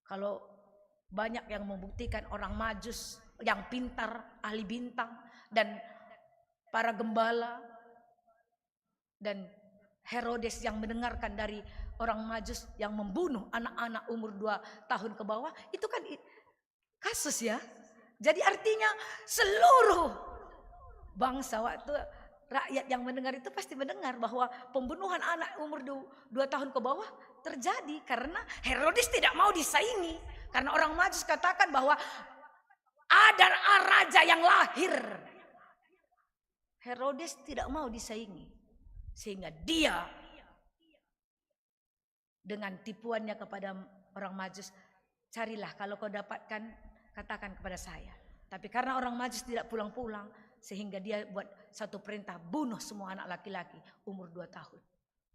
Kalau banyak yang membuktikan orang Majus yang pintar, ahli bintang, dan para gembala, dan Herodes yang mendengarkan dari orang Majus yang membunuh anak-anak umur dua tahun ke bawah, itu kan i-, kasus, ya. Jadi artinya seluruh bangsa, waktu rakyat yang mendengar itu pasti mendengar bahwa pembunuhan anak umur du-, dua tahun ke bawah terjadi karena Herodes tidak mau disaingi. Karena orang Majus katakan bahwa ada raja yang lahir. Herodes tidak mau disaingi, sehingga dia dengan tipuannya kepada orang Majus, "Carilah, kalau kau dapatkan, katakan kepada saya." Tapi karena orang Majus tidak pulang-pulang, sehingga dia buat satu perintah, bunuh semua anak laki-laki umur dua tahun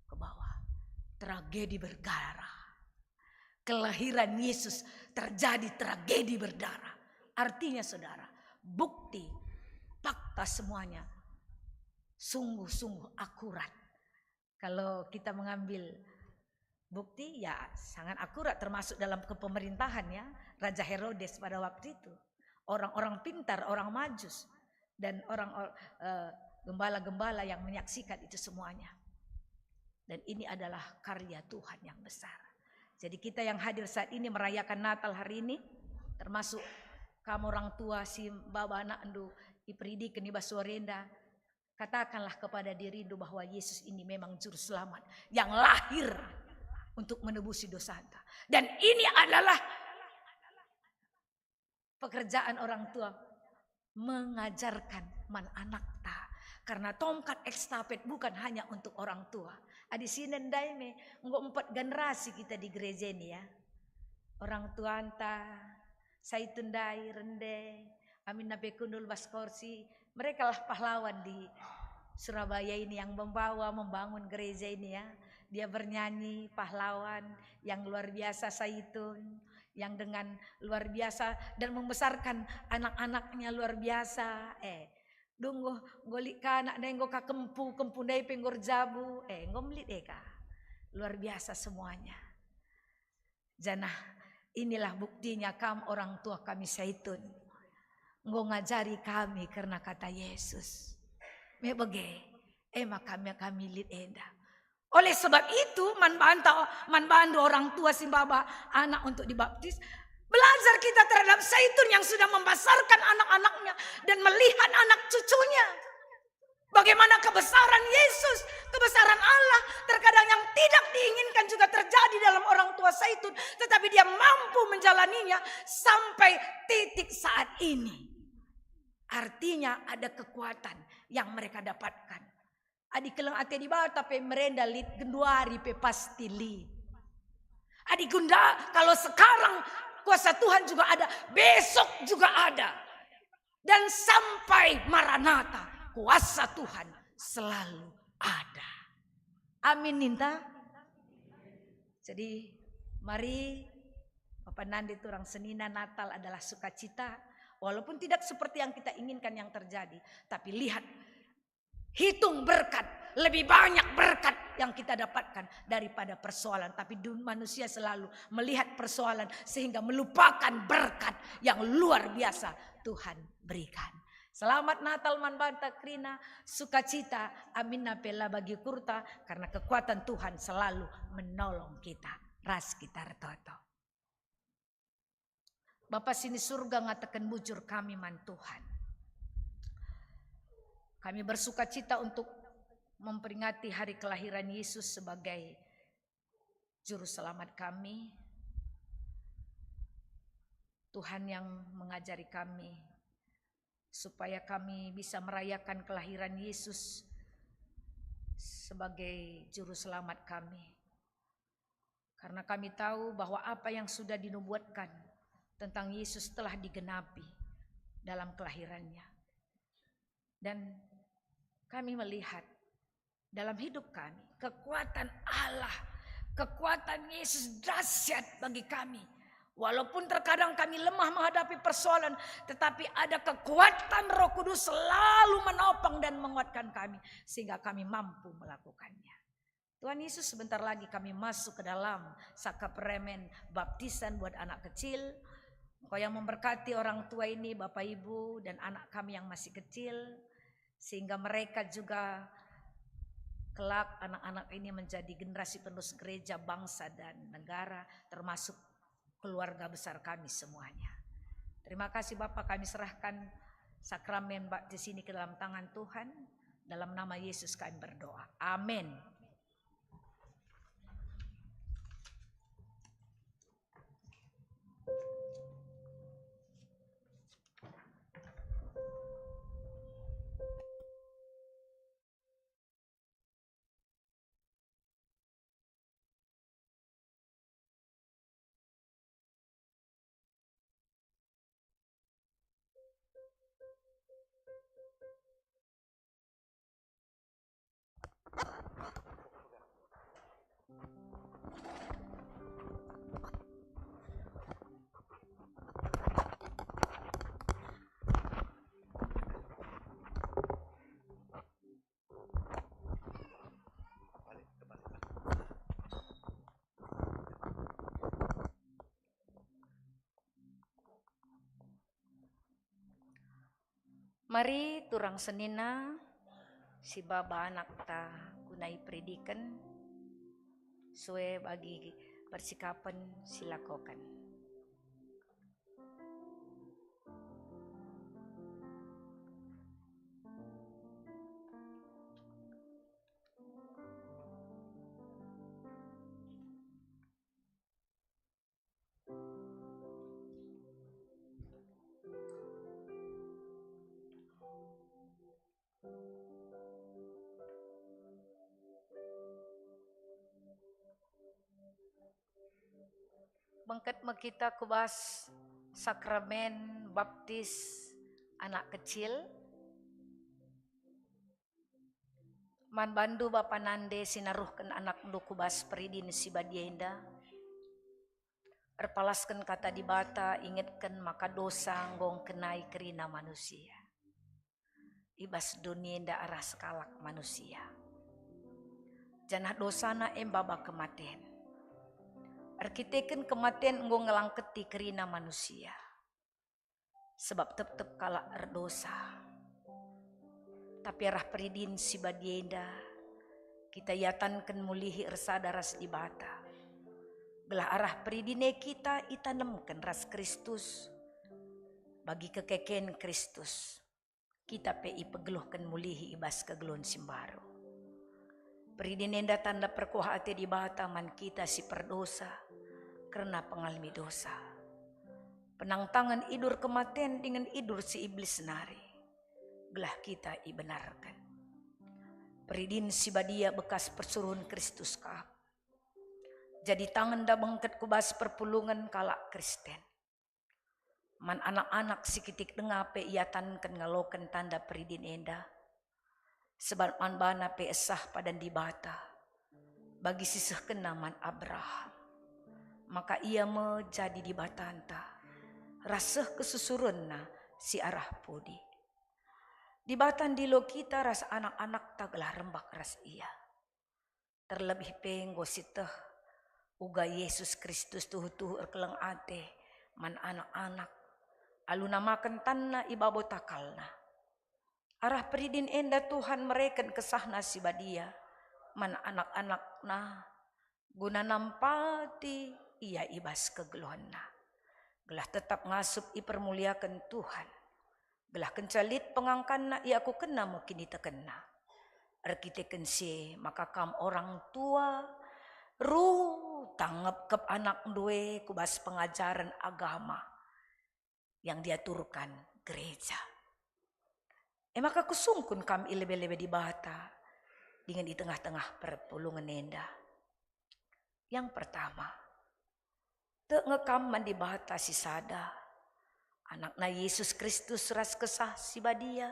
ke bawah. Tragedi berdarah. Kelahiran Yesus terjadi tragedi berdarah. Artinya, saudara, bukti, fakta, semuanya sungguh-sungguh akurat. Kalau kita mengambil bukti, ya, sangat akurat, termasuk dalam kepemerintahan, ya, Raja Herodes pada waktu itu. Orang-orang pintar, orang Majus, dan orang, eh, gembala-gembala yang menyaksikan itu semuanya. Dan ini adalah karya Tuhan yang besar. Jadi, kita yang hadir saat ini merayakan Natal hari ini, termasuk kamu orang tua si baba anakndu iperidiken i bas wari enda, katakanlah kepada dirindu bahwa Yesus ini memang Juru Selamat yang lahir untuk menebusi dosanta. Dan ini adalah pekerjaan orang tua, mengajarkan man anakta. Karena tongkat estafet bukan hanya untuk orang tua. Adi sinen ndai me, enggo empat generasi kita di gereja ini, ya. Orang tuanta, Saitun ndai, Rende, aminna pe kundul bas korsi, merekalah pahlawan di Surabaya ini yang membawa membangun gereja ini, ya. Dia bernyanyi pahlawan yang luar biasa, Saitun, yang dengan luar biasa dan membesarkan anak-anaknya luar biasa. Eh, dungguh, enggo lit ka anak ndai, enggo ka kempu, kempu ndai pe enggo erjabu. Eh, enggo melit e ka. Luar biasa semuanya. Janah inilah buktinya, kam orang tua kami Saitun enggo ngajari kami kerna kata Yesus. Me bage, e maka me kami lit enda. Oleh sebab itu, man banta, man bandu orang tua si maba anak untuk dibaptis, belajar kita terhadap Saitun yang sudah membesarkan anak-anaknya dan melihat anak cucunya. Bagaimana kebesaran Yesus, kebesaran Allah, terkadang yang tidak diinginkan juga terjadi dalam orang tua Saitun, tetapi dia mampu menjalaninya sampai titik saat ini. Artinya, ada kekuatan yang mereka dapatkan. Adi keleng ate Dibata pe merenda lit, genduari pe pasti lit. Adi gunda, kalau sekarang kuasa Tuhan juga ada, besok juga ada. Dan sampai Maranatha, kuasa Tuhan selalu ada. Amin, ninta. Jadi, mari, Bapa Nandi, turang senina, Natal adalah sukacita. Walaupun tidak seperti yang kita inginkan yang terjadi, tapi lihat, hitung berkat, lebih banyak berkat yang kita dapatkan daripada persoalan. Tapi dun-, manusia selalu melihat persoalan sehingga melupakan berkat yang luar biasa Tuhan berikan. Selamat Natal man banta kerina, sukacita, aminna pe la bagi ukurta, karena kekuatan Tuhan selalu menolong kita, ras kita ertoto. Bapa sini Surga, ngataken bujur kami man Tuhan. Kami bersukacita untuk memperingati hari kelahiran Yesus sebagai Juru Selamat kami. Tuhan yang mengajari kami supaya kami bisa merayakan kelahiran Yesus sebagai Juru Selamat kami. Karena kami tahu bahwa apa yang sudah dinubuatkan tentang Yesus telah digenapi dalam kelahirannya. Dan kami melihat dalam hidup kami, kekuatan Allah, kekuatan Yesus dahsyat bagi kami. Walaupun terkadang kami lemah menghadapi persoalan, tetapi ada kekuatan Roh Kudus selalu menopang dan menguatkan kami, sehingga kami mampu melakukannya. Tuhan Yesus, sebentar lagi kami masuk ke dalam sakramen baptisan buat anak kecil. Engkau yang memberkati orang tua ini, Bapak Ibu, dan anak kami yang masih kecil. sehingga mereka juga kelak anak-anak ini menjadi generasi penerus gereja, bangsa, dan negara, termasuk keluarga besar kami semuanya. Terima kasih Bapa, kami serahkan sakramen baptis ini ke dalam tangan Tuhan. Dalam nama Yesus kami berdoa. Amin. Mari turang senina, si baba anakta guna iperidiken, sue bagi persikapen si lakoken. Bengket me kita ku bas sakramen baptis anak kecil. Man bandu bapa nande si naruhken anakndu ku bas peridin si badia enda, erpalasken kata Dibata, ingetken maka dosa enggo ngkenai kerina manusia i bas doni enda arah sekalak manusia. Janah dosana e maba kematen. Erkiteken kematen enggo ngelangketi kerina manusia. Sebab tep-tep kalak erdosa. Tapi arah peridin si badia enda, kita iatanken mulihi ersada ras Dibata. Gelah arah peridin e kita itanemken ras Kristus, bagi kekeken Kristus. Kita pe ipegeluhken mulihi i bas kegeluhen si mbaru. Peridin enda tanda perkuah ate Dibata man kita si perdosa kerna pengalemi dosa. Penangtangen idur kematen dingen idur si Iblis nari, gelah kita ibenarken. Peridin si badia bekas persuruhen Kristus kap. Jadi tangenda bengket ku bas perpulungen kalak Kristen. Man anak-anak si kitik denga pe iatanken ngaloken tanda peridin enda, sebab man bana pe esah padan Dibata, bagi si sehkenna man Abraham. Maka ia me jadi Dibatanta, ras seh kesusurenna si arah pudi. Dibata ndilo kita ras anak-anakta gelah rembak ras Ia. Terlebih pe enggo sieteh uga Yesus Kristus tuhu-tuhu erkeleng ate man anak-anak, alu namaken tanNa i babo takalNa. Arah peridin enda Tuhan mereken kesahNa si badia man anak-anakNa, guna nampati ia i bas kegeluhenna, gelah tetap ngasup ipermuliaken Tuhan. Gelah kenca lit pengangkanna iakukenna me kinitekenna. Erkiteken si e maka kam orang tua, rutang ngepkep anakndu e ku bas pengajaren agama yang diaturkan gereja. E maka kusungkun kam i lebe-lebe Dibata dingen i tengah-tengah perpulungen enda. Yang pertama, tek nge kam man Dibata si sada, AnakNa Yesus Kristus ras Kesah Si Badia.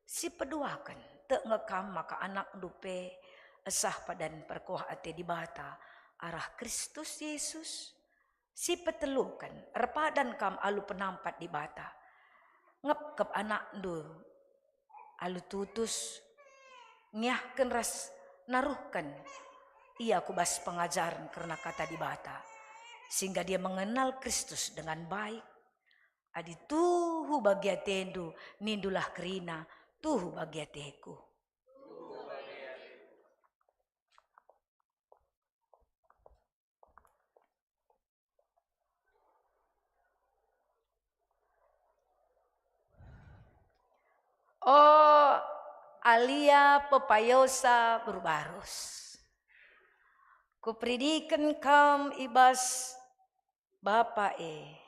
Si peduaken, tek nge kam maka anakndu pe esah padan perkuah ate Dibata arah Kristus Yesus. Si peteluken, erpadan kam alu penampat Dibata. Ngepkep anakndu alu tutus, ngiahken ras naruhken ia ku bas pengajaren kerna Kata Dibata, sehingga dia mengenal Kristus dengan baik. Adi tuhu bagi atendu, nindulah kerina, tuhu bagi ateku. O alia pepayosa berbarus, kuperidiken kam i bas Bapa e,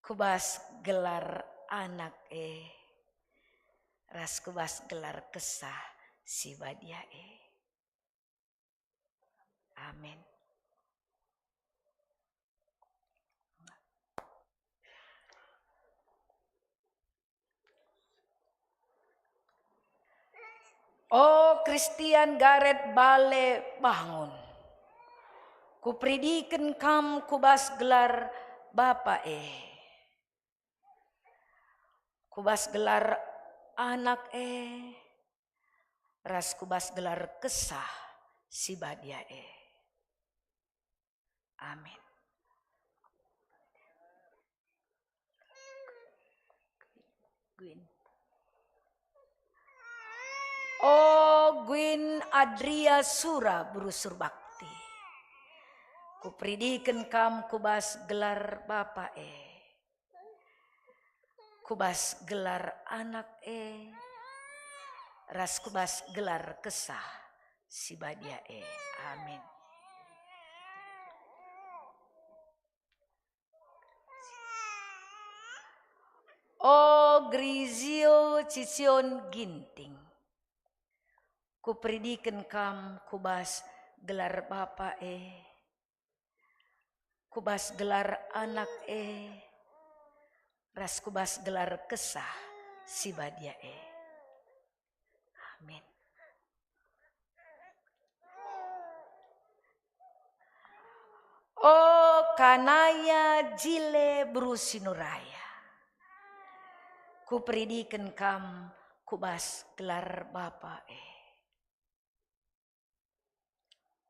ku bas gelar Anak e, ras ku bas gelar Kesah Si Badia e. Amin. O Christian Gareth Bale, bangun. Kuperidiken kam ku bas gelar Bapa e, ku bas gelar Anak e, ras ku bas gelar Kesah Si Badia e. Amin. Gwin. O Gwin Adria Sura, beru Surbakti, kuperidiken kam ku bas gelar Bapa e, ku bas gelar Anak e, ras ku bas gelar Kesah Si Badia e. Amin. O Grizio Cicion Ginting, kuperidiken kam ku bas gelar Bapa e, ku bas gelar Anak e, ras ku bas gelar Kesah Si Badia e. Amin. O Kanaya Jile, beru Sinuraya, kuperidiken kam ku bas gelar Bapa e,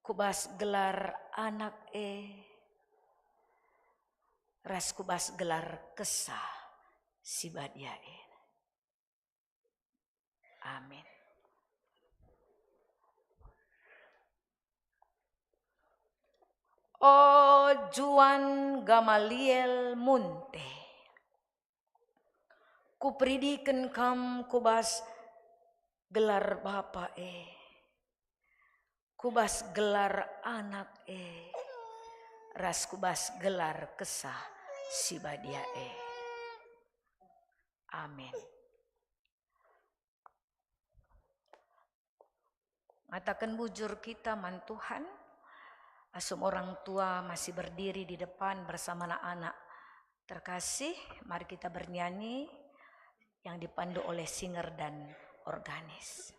ku bas gelar Anak e, ras ku bas gelar Kesah Si Badia e. Amin. O Juan Gamaliel Munte, kuperidiken kam ku bas gelar Bapa e, ku bas gelar Anak e, ras ku bas gelar Kesah Si Badia e. Amin. Ngataken bujur kita man Tuhan, asum orang tua masih berdiri di depan bersama anak-anak terkasih, mari kita bernyanyi yang dipandu oleh singer dan organis.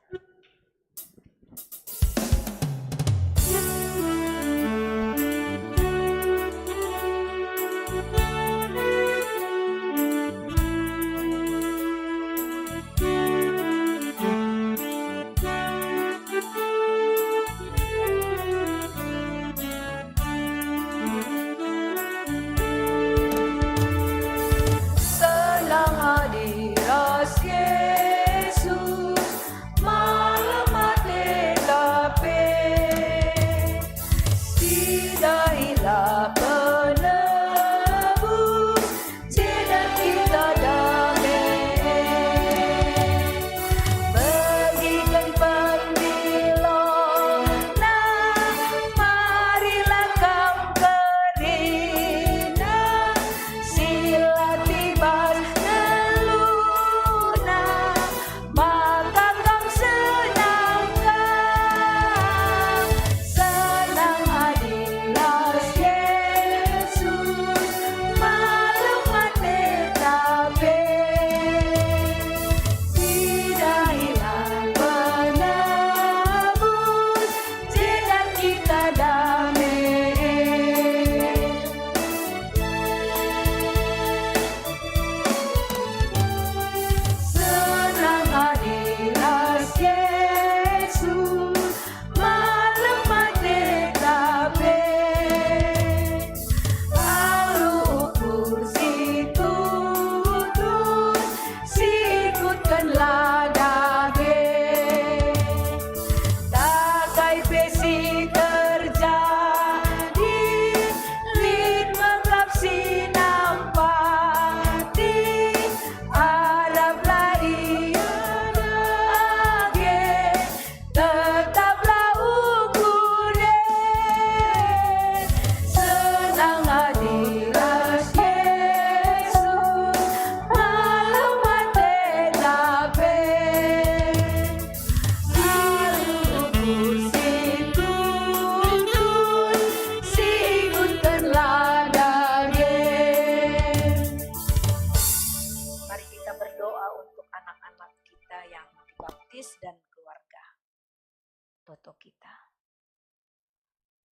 untuk kita.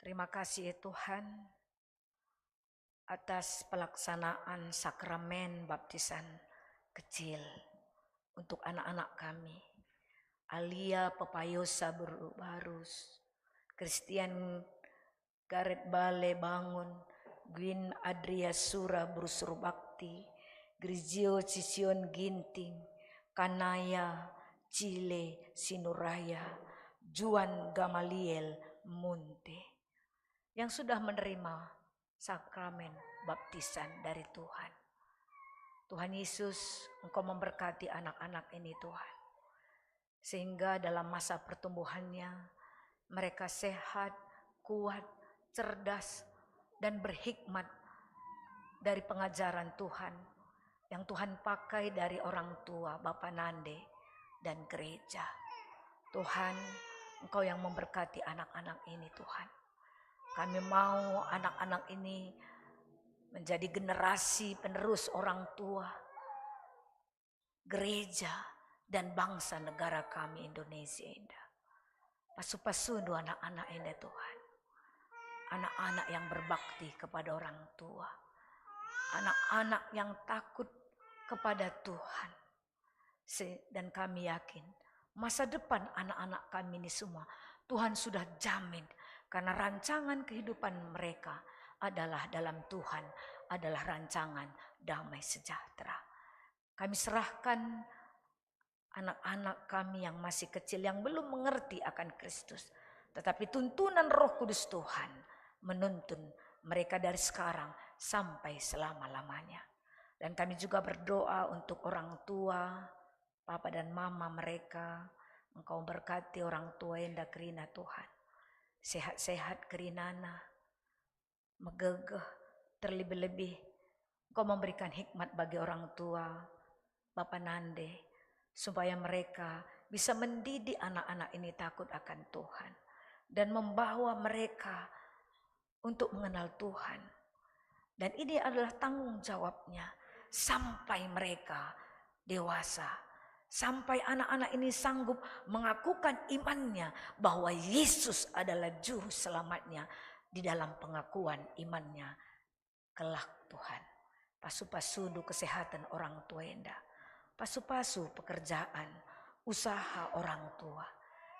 Terima kasih, ya Tuhan, atas pelaksanaan sakramen baptisan kecil untuk anak-anak kami, Alia Pepayosa Beru Barus, Christian Gareth Bale Bangun, Gwyn Adria Sura Beru Surbakti, Grigio Cision Ginting, Kanaya Cile Sinuraya, Juan Gamaliel Munte, yang sudah menerima sakramen baptisan dari Tuhan. Tuhan Yesus, Engkau memberkati anak-anak ini, Tuhan, sehingga dalam masa pertumbuhannya mereka sehat, kuat, cerdas, dan berhikmat dari pengajaran Tuhan yang Tuhan pakai dari orang tua, bapa nande, dan gereja. Tuhan, Engkau yang memberkati anak-anak ini, Tuhan. Kami mau anak-anak ini menjadi generasi penerus orang tua, gereja, dan bangsa negara kami Indonesia enda. Pasu-pasundu anak-anak enda, Tuhan. Anak-anak yang berbakti kepada orang tua. Anak-anak yang takut kepada Tuhan. Se-, dan kami yakin masa depan anak-anak kami ini semua Tuhan sudah jamin, karena rancangan kehidupan mereka adalah dalam Tuhan, adalah rancangan damai sejahtera. Kami serahkan anak-anak kami yang masih kecil, yang belum mengerti akan Kristus, tetapi tuntunan Roh Kudus Tuhan menuntun mereka dari sekarang sampai selama-lamanya. Dan kami juga berdoa untuk orang tua, papa dan mama mereka. Engkau berkati orang tua enda kerina, Tuhan. Sehat-sehat kerinana, megegeh, terlebih-lebih Engkau memberikan hikmat bagi orang tua, bapa nande, supaya mereka bisa mendidik anak-anak ini takut akan Tuhan dan membawa mereka untuk mengenal Tuhan. Dan ini adalah tanggung jawabnya sampai mereka dewasa, sampai anak-anak ini sanggup mengakukan imannya bahwa Yesus adalah Juru Selamatnya. Di dalam pengakuan imannya kelak, Tuhan, pasu-pasundu kesehatan orang tua enda, pasu-pasu pekerjaan, usaha orang tua,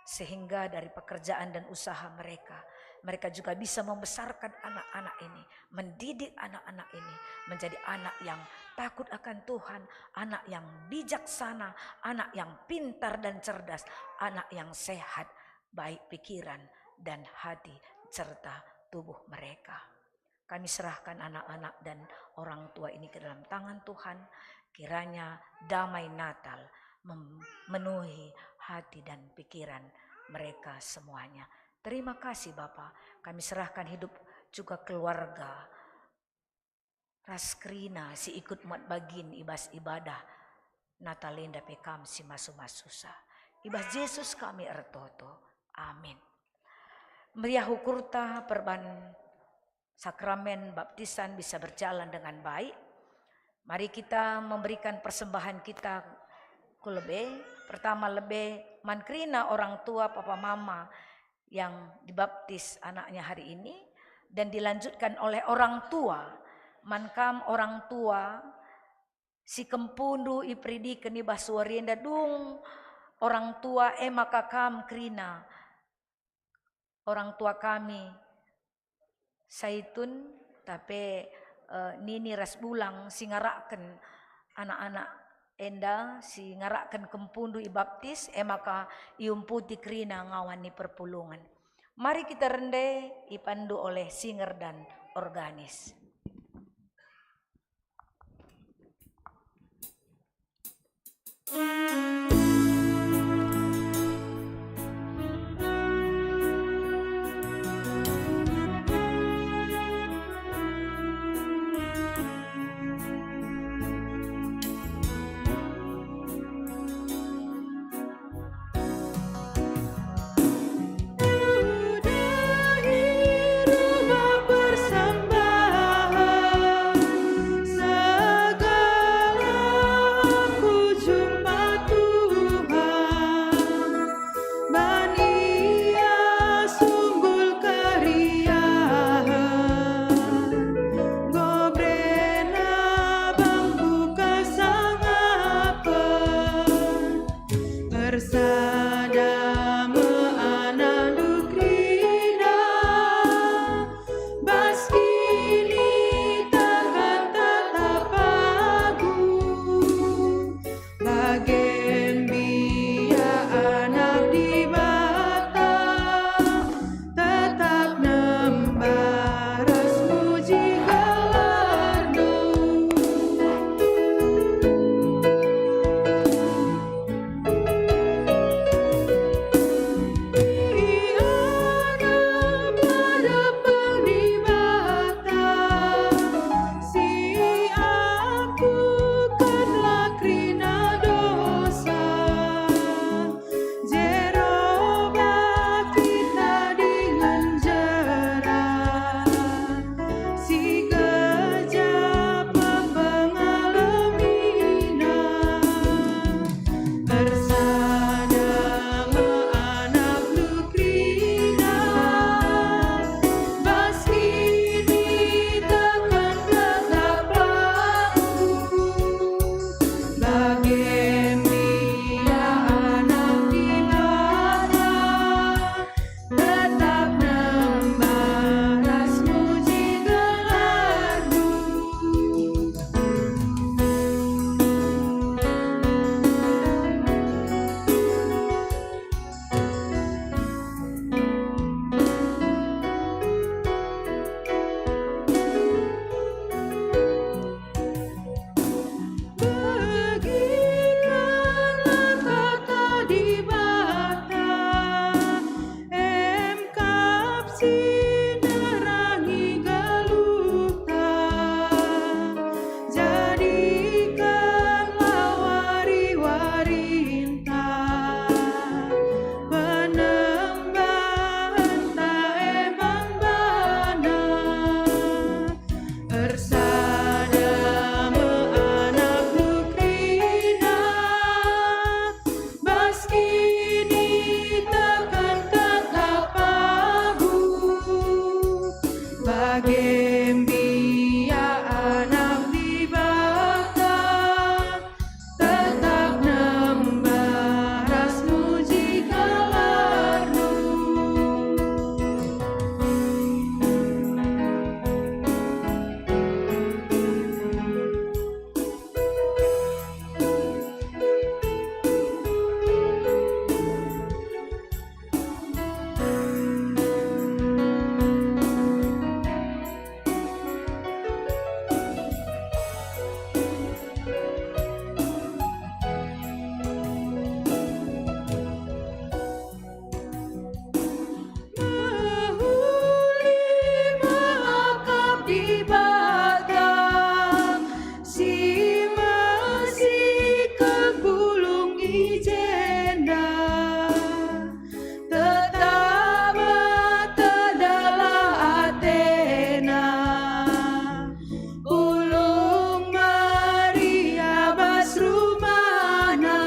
sehingga dari pekerjaan dan usaha mereka, mereka juga bisa membesarkan anak-anak ini, mendidik anak-anak ini menjadi anak yang takut akan Tuhan, anak yang bijaksana, anak yang pintar dan cerdas, anak yang sehat, baik pikiran dan hati serta tubuh mereka. Kami serahkan anak-anak dan orang tua ini ke dalam tangan Tuhan. Kiranya damai Natal mem-, memenuhi hati dan pikiran mereka semuanya. Terima kasih, Bapa. Kami serahkan hidup juga keluarga ras kerina si ikut muat bagin i bas ibadah Natal enda pe Kam si masu-masusa. I bas Jesus kami ertoto. Amin. Meriah ukurta perban sakramen baptisan bisa berjalan dengan baik. Mari kita memberikan persembahan kita ku lebe. Pertama, lebe man kerina orang tua, papa mama yang dibaptis anaknya hari ini, dan dilanjutkan oleh orang tua. Man kam orang tua, si kempundu iperidiken i bas wari enda dung orang tua, e maka kam kerina orang tua kami, Saitun, tape, eh, Nini ras Bulang si ngarakken anak-anak enda, si ngarakken kempundu ibaptis, e maka iumputi kerina ngawan ni perpulungen. Mari kita rende, ipandu oleh singer dan organis. Dibata si mesiken bulung i jenda, tetap metedalah atena. Ulung Maria bas rumahna,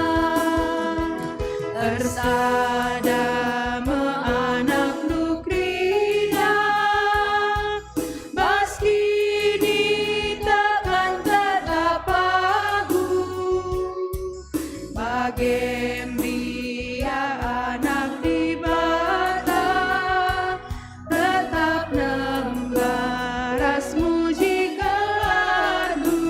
ersada me anakndu kerina, bas kiniteken tetap pagu. Bage mbiak Anak Dibata, tetap nemba ras muji gelarNdu.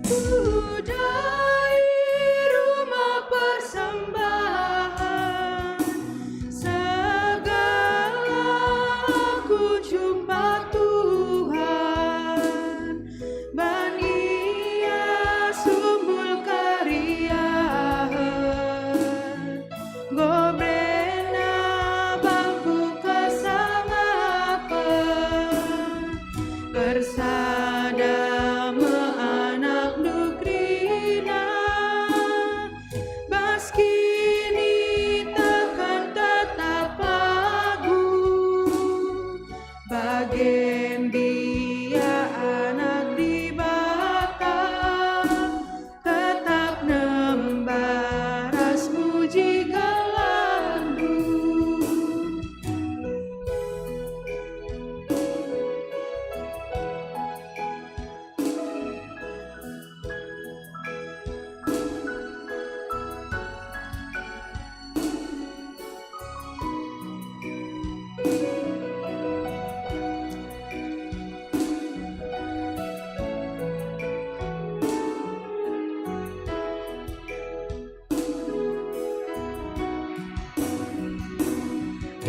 Udah i rumah persembahan, segala aku jumpa Tuhan, ban Ia sumbul keriahen. Enggo iberena bangku kesangapen, ersada me anakndu kerina, bas kiniteken tetap pagu. Bage mbiak Anak Dibata, tetap nemba ras muji gelarNdu.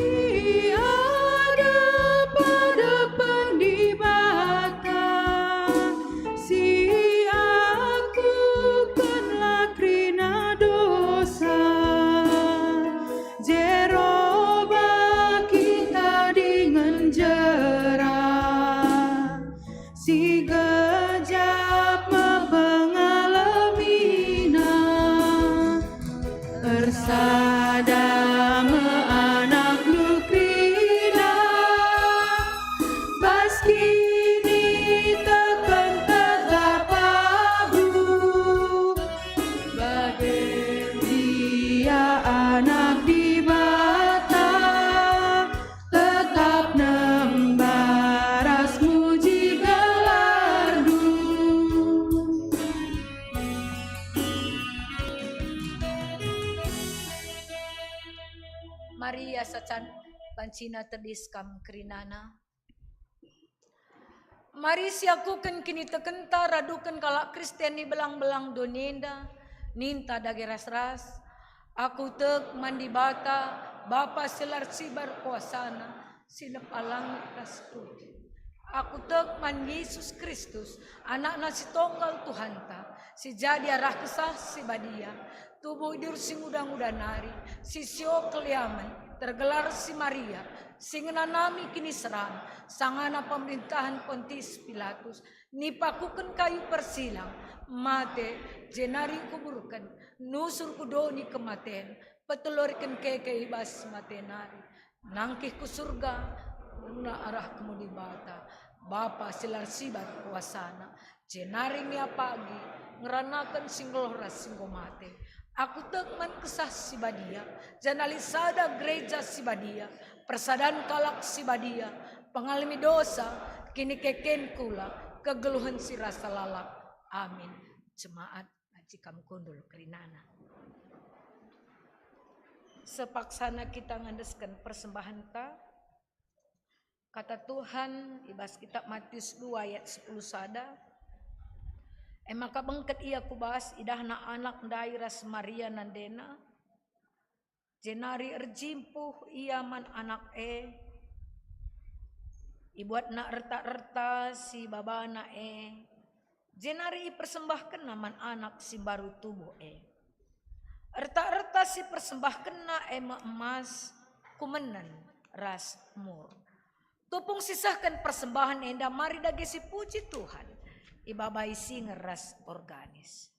I adep-adepen Dibata, siakukenlah kerina dosa, jeroba kita dingen jera. Si gejap me pengalemina, ersada me anakndu kerina, bas kiniteken tetap pagu. Bage mbiak Anak Dibata, tetap nemba ras muji gelarNdu. Maria sacan bancina tedis kam kerinana. Mari siakuken kinitekenta raduken kalak Kristen i belang-belang doni enda, ninta dage ras-ras. Aku tek man Dibata, Bapa si la ersibar kuasana, si nepa langit ras doni. Aku tek man Jesus Kristus, Anakna si Tonggal Tuhanta, si jadi arah Kesah Si Badia, tubuh idur si nguda-nguda nari, si sio keliamen, tergelar si Maria, si ngenanami kiniseran, sangana pemerintahen Pontius Pilatus, nipakuken kayu persilang, mate, jenari ikuburken, nusur ku doni kematen, peteloriken keke i bas mate nari, nangkih ku Surga, guna arah kemudi Dibata, Bapa si la ersibar kuasana, jenari nge ia pagi ngeranaken si nggeluh ras si enggo mate. Aku tek man Kesah Si Badia, janah lit sada gereja si badia, persadan kalak si badia, pengalemi dosa, kinikeken kula, kegeluhen si rasa lalap. Amin. Jemaat, banci kam kundul kerinana. Sepaksana kita ngandesken persembahenta. Kata Tuhan i bas kitab Matius dua ayat sepuluh sada, "E maka bengket ia ku bas, idahna anak ndai ras Maria nandena, jenari erjimpuh ia man anak e, ibuatna erta-erta si babana e, jenari ipersembahkenna man anak si mbaru tubuh e. Erta-erta si persembahkenna e me emas, kumenen ras mur." Tupung sisehken persembahen enda mari dage sipuji Tuhan, ibabai singer ras organis.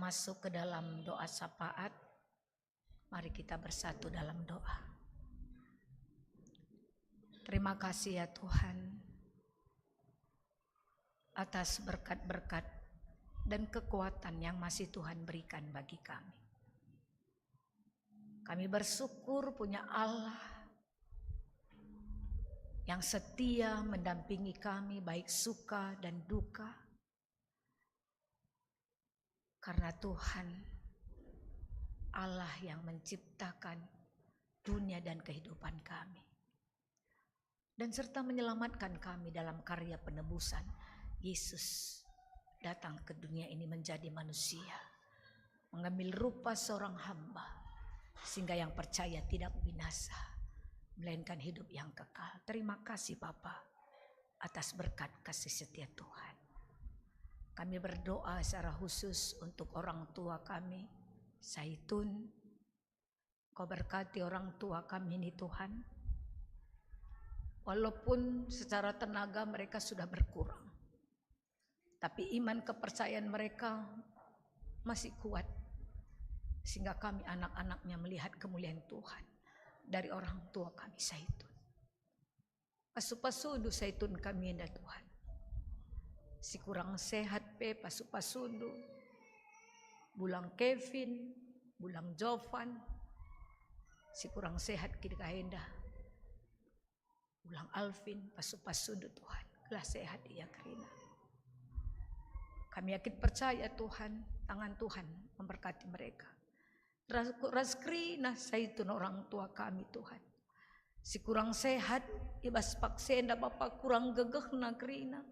Masuk ke dalam doa syafaat, mari kita bersatu dalam doa. Terima kasih ya Tuhan, atas berkat-berkat dan kekuatan yang masih Tuhan berikan bagi kami. Kami bersyukur punya Allah yang setia mendampingi kami baik suka dan duka. Karena Tuhan Allah yang menciptakan dunia dan kehidupan kami, dan serta menyelamatkan kami dalam karya penebusan. Yesus datang ke dunia ini menjadi manusia, mengambil rupa seorang hamba, sehingga yang percaya tidak binasa, melainkan hidup yang kekal. Terima kasih Bapa, atas berkat kasih setia Tuhan. Kami berdoa secara khusus untuk orang tua kami, Saitun. Kau berkati orang tua kami ini Tuhan. Walaupun secara tenaga mereka sudah berkurang, tapi iman kepercayaan mereka masih kuat, sehingga kami anak-anaknya melihat kemuliaan Tuhan dari orang tua kami Saitun. Pasu-pasundu Saitun kami enda Tuhan. Si kurang sehat pe pasu-pasundu. Bulang Kevin, bulang Jovan, si kurang sehat kidika enda. Bulang Alvin, pasu-pasundu Tuhan, gelah sehat ia kerina. Kami yakin percaya Tuhan, tangan Tuhan memberkati mereka. Ras, ras kerina Saitun orang tua kami Tuhan. Si kurang sehat, i bas paksa enda Bapa kurang gegehna kerina.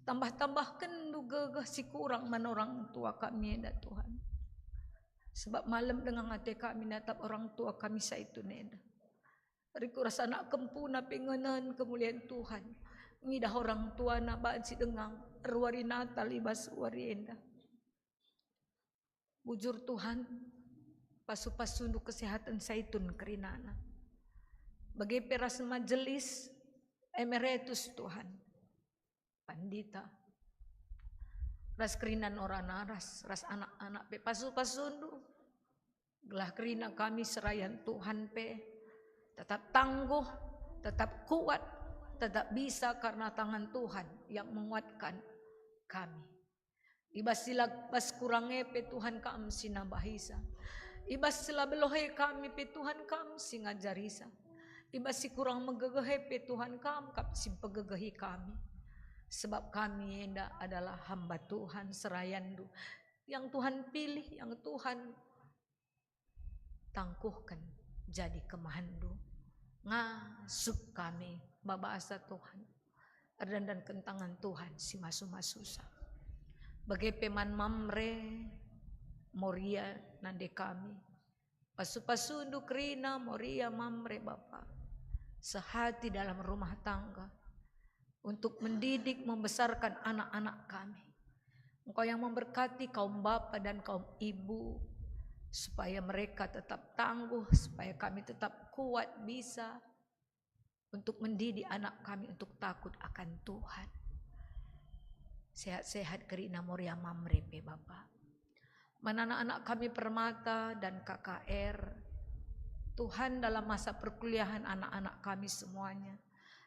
Tambah-tambahkenndu gegeh si kurang man orang tua kami enda Tuhan. Sebab malem denga ate kami natap orang tua kami Saitun enda. Rikut ras anak kempuna pe ngenen kemulian Tuhan. Ngidah orang tuana banci denga erwari Natal i bas wari enda. Bujur Tuhan, pasu-pasundu kesehatan Saitun kerinana. Bage pe ras majelis emeritus Tuhan. Pandita. Ras kerina Nora Naras, ras anak-anak pe pasu-pasundu. Gelah kerina kami serayan Tuhan pe tetap tangguh, tetap kuat, tetap bisa karena tangan Tuhan yang menguatkan kami. I bas si la bas kurang e pe Tuhan Kam si nambahisa. I bas si la beluh e kami pe Tuhan Kam si ngajarisa. I bas si kurang megegeh e pe Tuhan Kam kap si mpegegehi kami. Sebab kami enda adalah hamba Tuhan serayanNdu yang Tuhan pilih, yang Tuhan tangkuhken jadi kemahenNdu. Ngasup kami, babasa Tuhan, erdandanken tangan Tuhan si masu-masusa. Bage pe man Mamre, Moria nande kami. Pasu-pasundu kerina Moria Mamre Bapa. Sehati dalam rumah tangga. Untuk mendidik, membesarkan anak-anak kami. Engkau yang memberkati kaum bapa dan kaum ibu, supaya mereka tetap tangguh, supaya kami tetap kuat, bisa untuk mendidik anak kami untuk takut akan Tuhan. Sehat-sehat kerina Moria Mamre pe, Bapa. Man anak-anak kami Permata dan K K R. Tuhan, dalam masa perkuliahan anak-anak kami semuanya,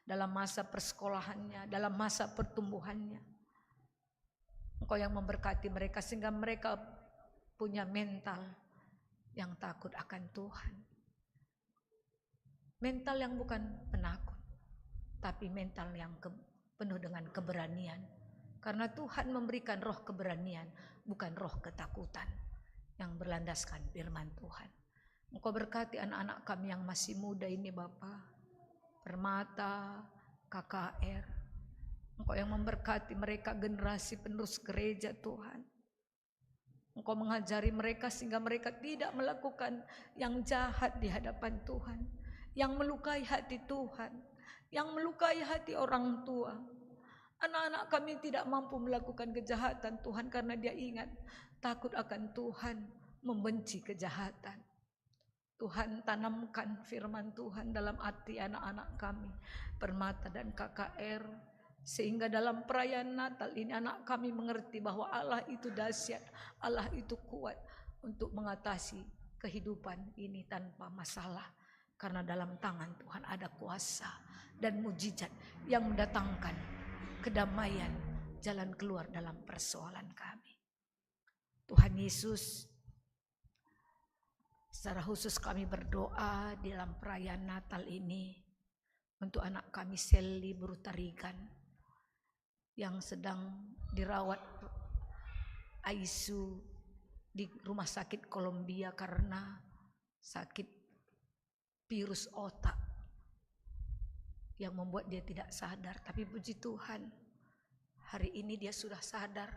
dalam masa persekolahannya, dalam masa pertumbuhannya, Engkau yang memberkati mereka sehingga mereka punya mental yang takut akan Tuhan. Mental yang bukan penakut, tapi mental yang ke-, penuh dengan keberanian. Karena Tuhan memberikan roh keberanian, bukan roh ketakutan yang berlandaskan firman Tuhan. Engkau berkati anak-anak kami yang masih muda ini, Bapa. Permata, K K R. Engkau yang memberkati mereka, generasi penerus gereja, Tuhan. Engkau mengajari mereka sehingga mereka tidak melakukan yang jahat di hadapan Tuhan, yang melukai hati Tuhan, yang melukai hati orang tua. Anak-anak kami tidak mampu melakukan kejahatan, Tuhan, karena dia ingat, takut akan Tuhan, membenci kejahatan. Tuhan, tanamkan firman Tuhan dalam hati anak-anak kami, Permata dan K K R. Sehingga dalam perayaan Natal ini anak kami mengerti bahwa Allah itu dahsyat, Allah itu kuat untuk mengatasi kehidupan ini tanpa masalah. Karena dalam tangan Tuhan ada kuasa dan mujizat yang mendatangkan kedamaian, jalan keluar dalam persoalan kami. Tuhan Yesus, secara khusus kami berdoa di dalam perayaan Natal ini untuk anak kami Sally Berutarigan yang sedang dirawat I C U di Rumah Sakit Columbia karena sakit virus otak yang membuat dia tidak sadar. Tapi puji Tuhan, hari ini dia sudah sadar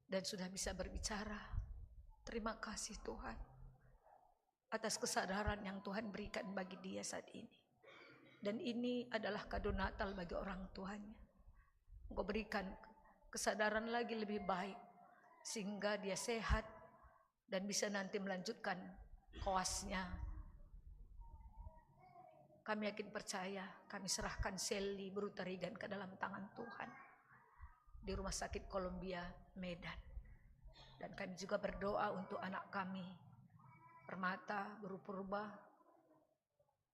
dan sudah bisa berbicara. Terima kasih Tuhan atas kesadaran yang Tuhan berikan bagi dia saat ini. Dan ini adalah kado Natal bagi orang tuanya. Engkau berikan kesadaran lagi lebih baik sehingga dia sehat dan bisa nanti melanjutkan koasnya. Kami yakin percaya, kami serahkan Sally Berutarigan ke dalam tangan Tuhan di Rumah Sakit Columbia Medan. Dan kami juga berdoa untuk anak kami, Permata Beru Purba.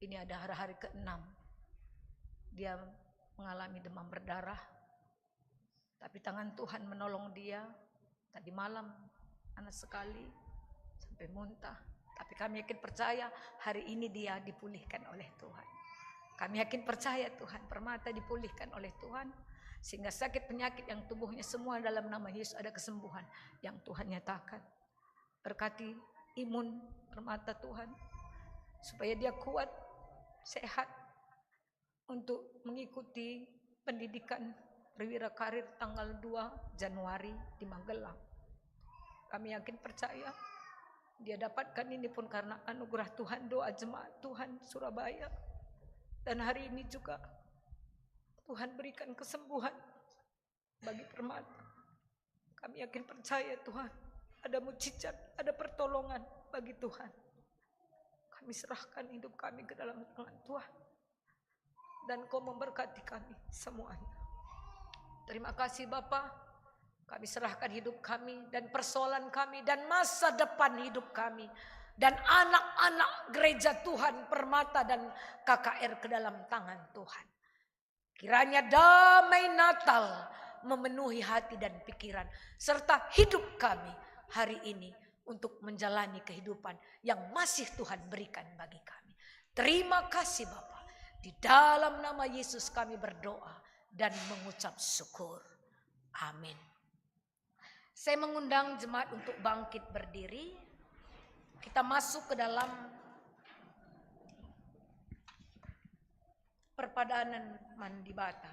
Ini ada hari-hari keenam dia mengalami demam berdarah. Tapi tangan Tuhan menolong dia. Tadi malam panas sekali sampai muntah. Tapi kami yakin percaya hari ini dia dipulihkan oleh Tuhan. Kami yakin percaya Tuhan, Permata dipulihkan oleh Tuhan. Sehingga sakit penyakit yang tubuhnya semua dalam nama Yesus ada kesembuhan yang Tuhan nyatakan. Berkati imun Permata Tuhan, supaya dia kuat, sehat untuk mengikuti pendidikan perwira karir tanggal dua Januari di Magelang. Kami yakin percaya dia dapatkan ini pun karena anugerah Tuhan, doa jemaat Tuhan Surabaya. Dan hari ini juga Tuhan berikan kesembuhan bagi Permata. Kami yakin percaya Tuhan, ada mujizat, ada pertolongan bagi Tuhan. Kami serahkan hidup kami ke dalam tangan Tuhan. Dan Kau memberkati kami semuanya. Terima kasih Bapa. Kami serahkan hidup kami dan persoalan kami dan masa depan hidup kami dan anak-anak gereja Tuhan Permata dan K K R ke dalam tangan Tuhan. Kiranya damai Natal memenuhi hati dan pikiran serta hidup kami hari ini untuk menjalani kehidupan yang masih Tuhan berikan bagi kami. Terima kasih Bapa. Di dalam nama Yesus kami berdoa dan mengucap syukur. Amin. Saya mengundang jemaat untuk bangkit berdiri. Kita masuk ke dalam perpadanan man Dibata.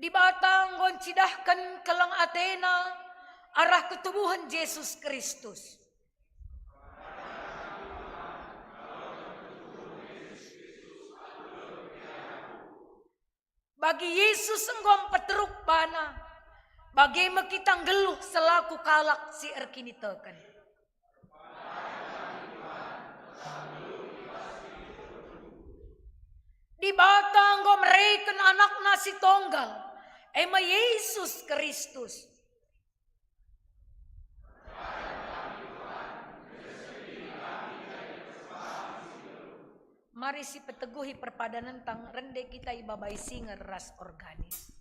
Dibata enggo ncidahken keleng atena arah ketubuhen Jesus Kristus. Bagi Yesus enggo mpeteruk bana, bage me kita nggeluh selaku kalak si erkiniteken. Dibata enggo mereken AnakNa si Tonggal, e me Yesus Kristus. Mari sipeteguhi perpadanen tang rende kita ibabai singer ras organis.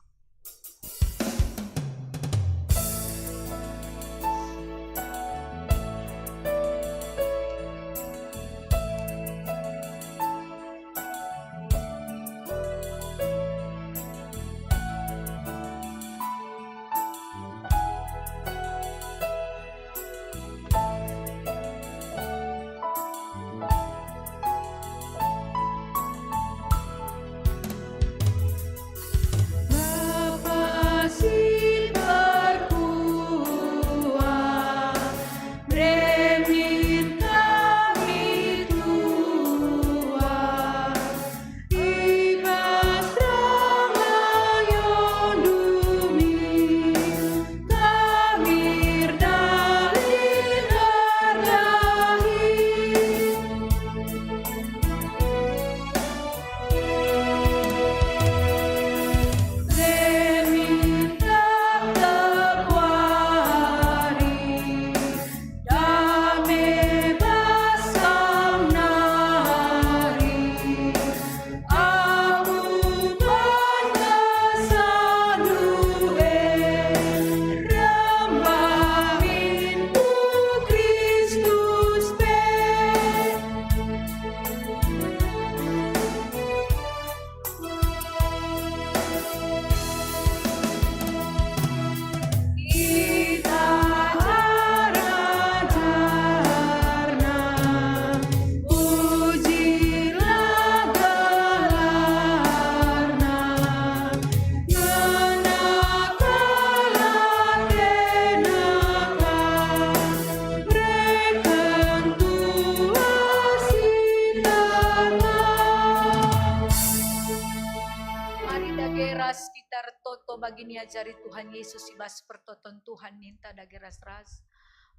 Bagi niajari Tuhan Yesus i bas pertoton Tuhan ninta dage ras-ras.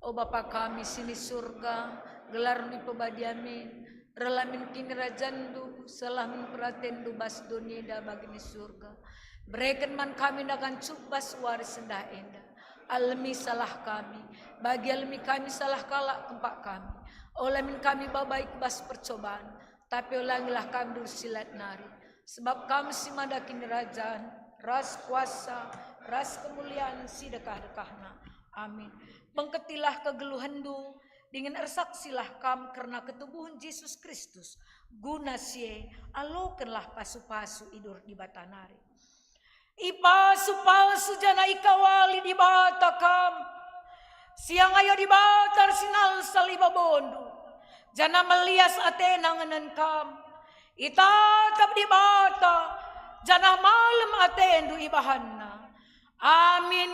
O Bapa kami si ni Surga, gelarNdu ipebadia min, reh la min kinirajanNdu, seh la min peratenNdu bas doni enda bagi ni Surga. Bereken man kami ndakan cukup bas wari sendah enda. Alemi salah kami, bagi alemi kami salah kalak kempak kami. Ola min kami babai ku bas percobaan, tapi olangilah kami ndube si lit nari. Sebab Kam si mada kinirajan, ras kuasa, ras kemulian si dekah-dekahna. Amin. Bengketilah kegeluhenndu, dingen ersaksilah kam kerna ketubuhen Jesus Kristus, guna si e alokenlah pasu-pasu i bas Dibata nari. Ipasu-pasu janah ikawali Dibata kam. Siangayo Dibata ersinalsal i babondu, janah melias atena ngenen kam. Itatap Dibata, janah malem atendu ibahanNa. Amin.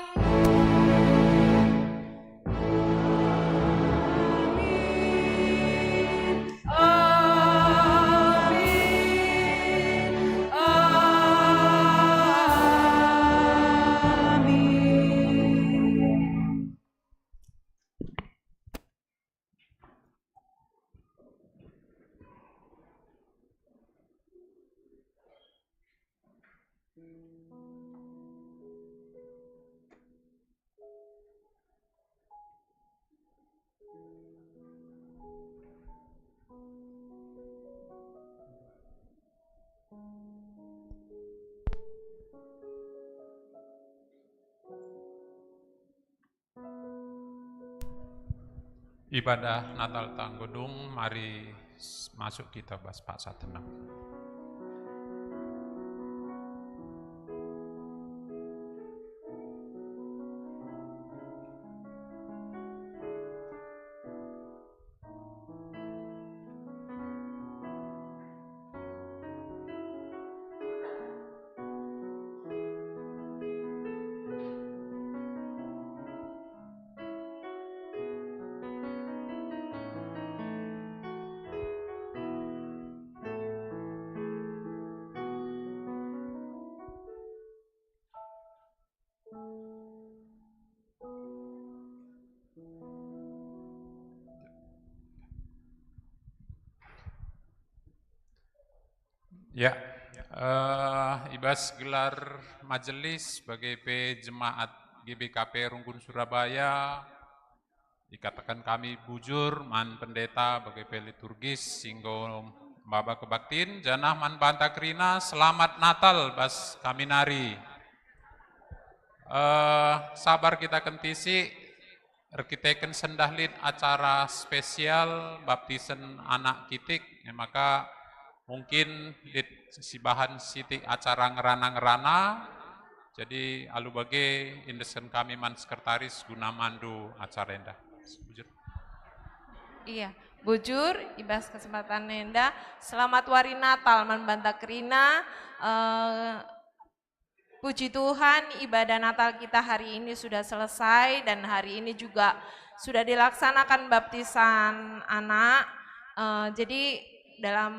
Ibadah Natal ta enggo dung, mari s-, masuk kita bas paksa tenang. Ya, eh, i bas gelar majelis bage pe jemaat G B K P Runggun Surabaya, ikataken kami bujur man pendeta bage pe liturgis si enggo maba kebaktin, janah man banta kerina selamat Natal bas kami nari. Eh, sabar kita kentisi, erkiteken sendah lit acara spesial baptisen anak kitik, e maka mungkin lit sibahan sitik acara ngerana-ngerana. Jadi alu bage indesken kami man sekretaris guna mandu acara enda. Bujur. Iya, bujur, i bas kesempatan enda, selamat wari Natal man banta kerina. Eh, Puji Tuhan, ibadah Natal kita hari ini sudah selesai dan hari ini juga sudah dilaksanakan baptisan anak. Eh, jadi dalam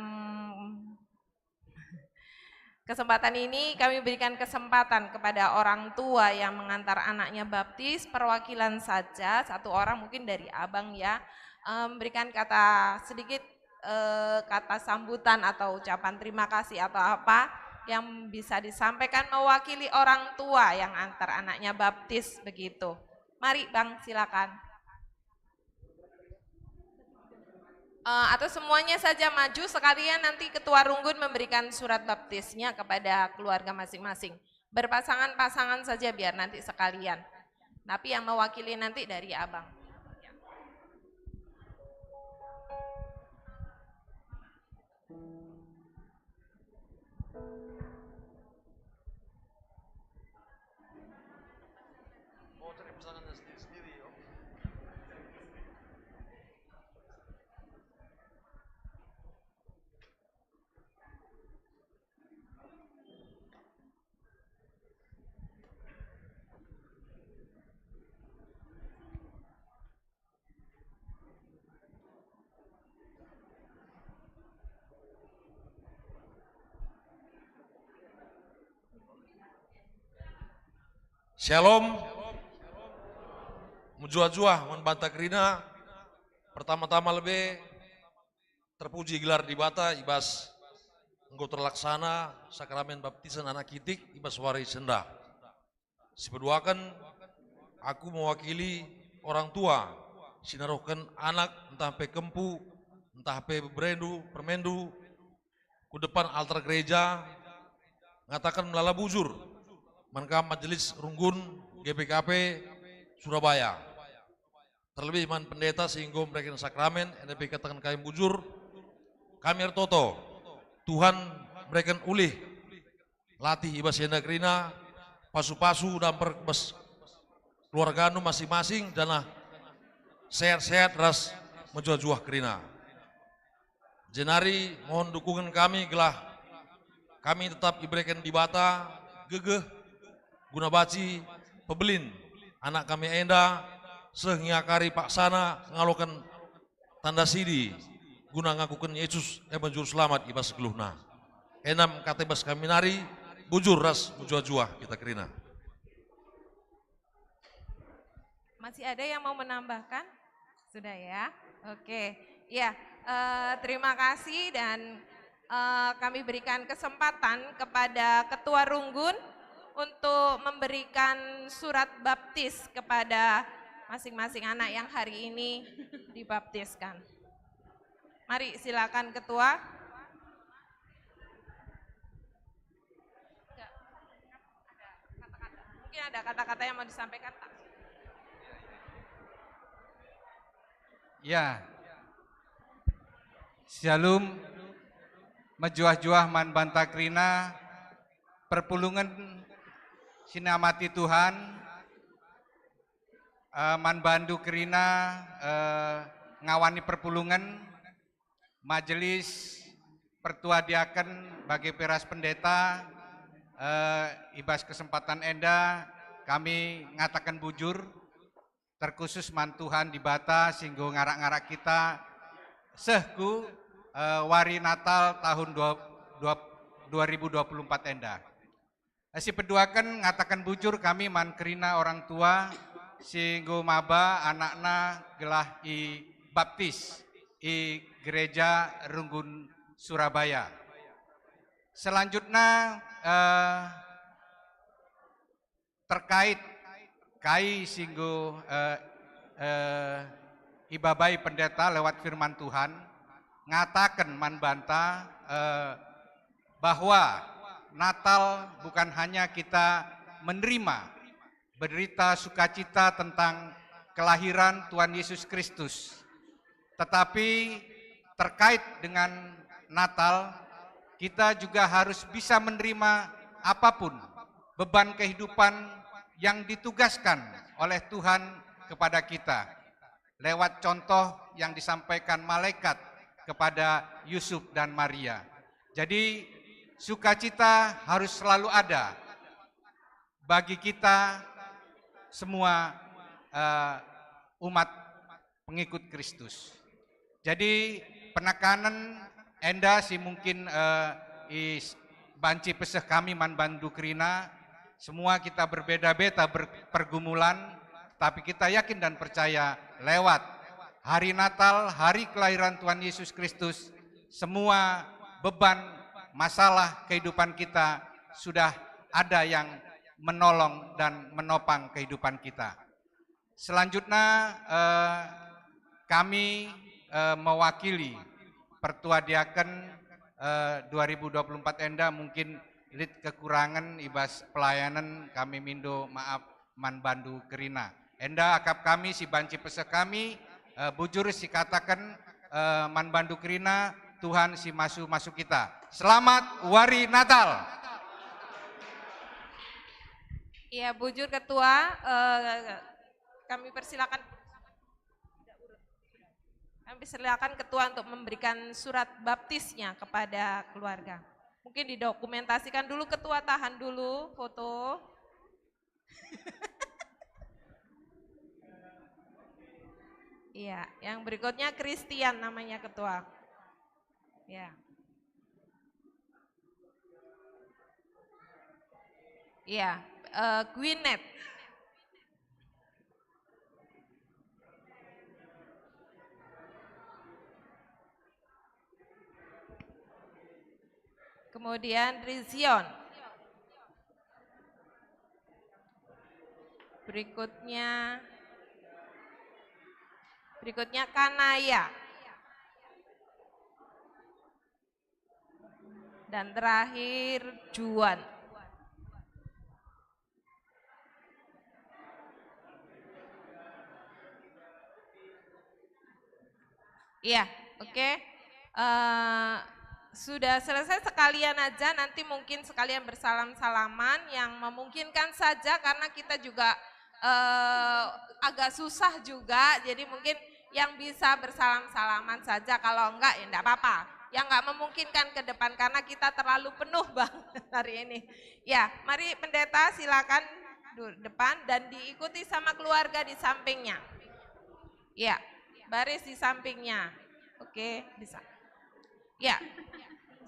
kesempatan ini kami berikan kesempatan kepada orang tua yang mengantar anaknya baptis, perwakilan saja, satu orang mungkin dari abang ya, eh, memberikan kata sedikit eh, kata sambutan atau ucapan terima kasih atau apa yang bisa disampaikan mewakili orang tua yang antar anaknya baptis begitu. Mari Bang, silakan. Eh, atau semuanya saja maju sekalian, nanti Ketua Runggun memberikan surat baptisnya kepada keluarga masing-masing. Berpasangan-pasangan saja biar nanti sekalian. Tapi yang mewakili nanti dari Abang. Oh, cari pasangannya sendiri-sendiri, oh. Shalom. Mejuah-juah man banta kerina. Pertama-tama lebe terpuji gelar Dibata i bas enggo terlaksana sakramen baptisen anak kitik i bas wari si enda. Sipeduaken, aku mewakili orang tua si naruhken anak ntah pe kempu, ntah pe beberendu, permendu, ku depan altar gereja, ngataken melala bujur man kam Majelis Runggun G B K P Surabaya. Terlebih man pendeta si enggo mereken sakramen, enda pe kataken kami bujur, kami ertoto Tuhan mereken ulih latih i bas enda kerina, pasu-pasu damper bas keluargandu masing-masing, janah sehat-sehat ras mejuah-juah kerina. Jenari mohon dukungen kami gelah kami tetap ibereken Dibata gegeh guna banci pebelin anak kami enda seh ngiakari paksana ngaloken tanda sidi guna ngakuken Yesus e me Juruselamat i bas geluhna. Enda me kata i bas kami nari, bujur ras mejuah-juah kita kerina. Masih ada yang mau menambahkan? Sudah ya? Oke. Ya, eh, terima kasih dan, eh, kami berikan kesempatan kepada Ketua Runggun untuk memberikan surat baptis kepada masing-masing anak yang hari ini dibaptiskan. Mari, silakan, Ketua. Enggak. Ada kata-kata. Mungkin ada kata-kata yang mau disampaikan, Pak. Ya. Shalom. Mejuah-juah man banta kerina, perpulungen si niamati Tuhan, eh, man bandu kerina, eh, ngawani perpulungen, Majelis Pertua Diaken bage pe ras pendeta, eh, i bas kesempatan enda kami ngataken bujur, terkhusus man Tuhan Dibata si enggo ngarak-ngarak kita seh ku, eh, wari Natal tahun dua, dua, dua ribu dua puluh empat enda. Sipeduaken ngataken bujur kami man kerina orang tua si enggo maba anakna gelah ibaptis i Gereja Runggun Surabaya. Selanjutnya, eh, terkait kai si enggo, eh, eh, ibabai pendeta lewat firman Tuhan, ngataken man banta, eh, bahwa Natal bukan hanya kita menerima berita sukacita tentang kelahiran Tuhan Yesus Kristus, tetapi terkait dengan Natal, kita juga harus bisa menerima apapun beban kehidupan yang ditugaskan oleh Tuhan kepada kita lewat contoh yang disampaikan malaikat kepada Yusuf dan Maria. Jadi, sukacita harus selalu ada bagi kita semua, eh, umat pengikut Kristus. Jadi, penekanen enda si mungkin, eh, is-, banci peseh kami man bandu kerina, semua kita berbeda-beda ber-, pergumulan, tapi kita yakin dan percaya lewat hari Natal, hari kelahiran Tuhan Yesus Kristus, semua beban, masalah kehidupan kita sudah ada yang menolong dan menopang kehidupan kita. Selanjutnya, eh, kami, eh, mewakili Pertua Diaken, eh, dua ribu dua puluh empat enda mungkin lit kekurangan i bas pelayanan, kami mindo maaf man bandu kerina. Enda akap kami si banci peseh kami, eh, bujur si kataken, eh, man bandu kerina, Tuhan si masu-masu kita. Selamat Wari Natal! Iya, bujur Ketua, eh, kami persilakan, kami persilakan Ketua untuk memberikan surat baptisnya kepada keluarga. Mungkin didokumentasikan dulu, Ketua, tahan dulu foto. Iya, yang berikutnya Christian namanya, Ketua. Ya. Iya, eh, Gwyneth. Kemudian Rizion. Berikutnya, berikutnya Kanaya. Dan terakhir Juan. Iya, oke. Eh, sudah selesai sekalian aja, nanti mungkin sekalian bersalam-salaman yang memungkinkan saja, karena kita juga eh, agak susah juga. Jadi mungkin yang bisa bersalam-salaman saja, kalau enggak ya enggak apa-apa. Yang enggak memungkinkan ke depan karena kita terlalu penuh banget hari ini. Ya, mari pendeta silakan du- depan dan diikuti sama keluarga di sampingnya. Ya, baris di sampingnya. Oke, bisa. Ya,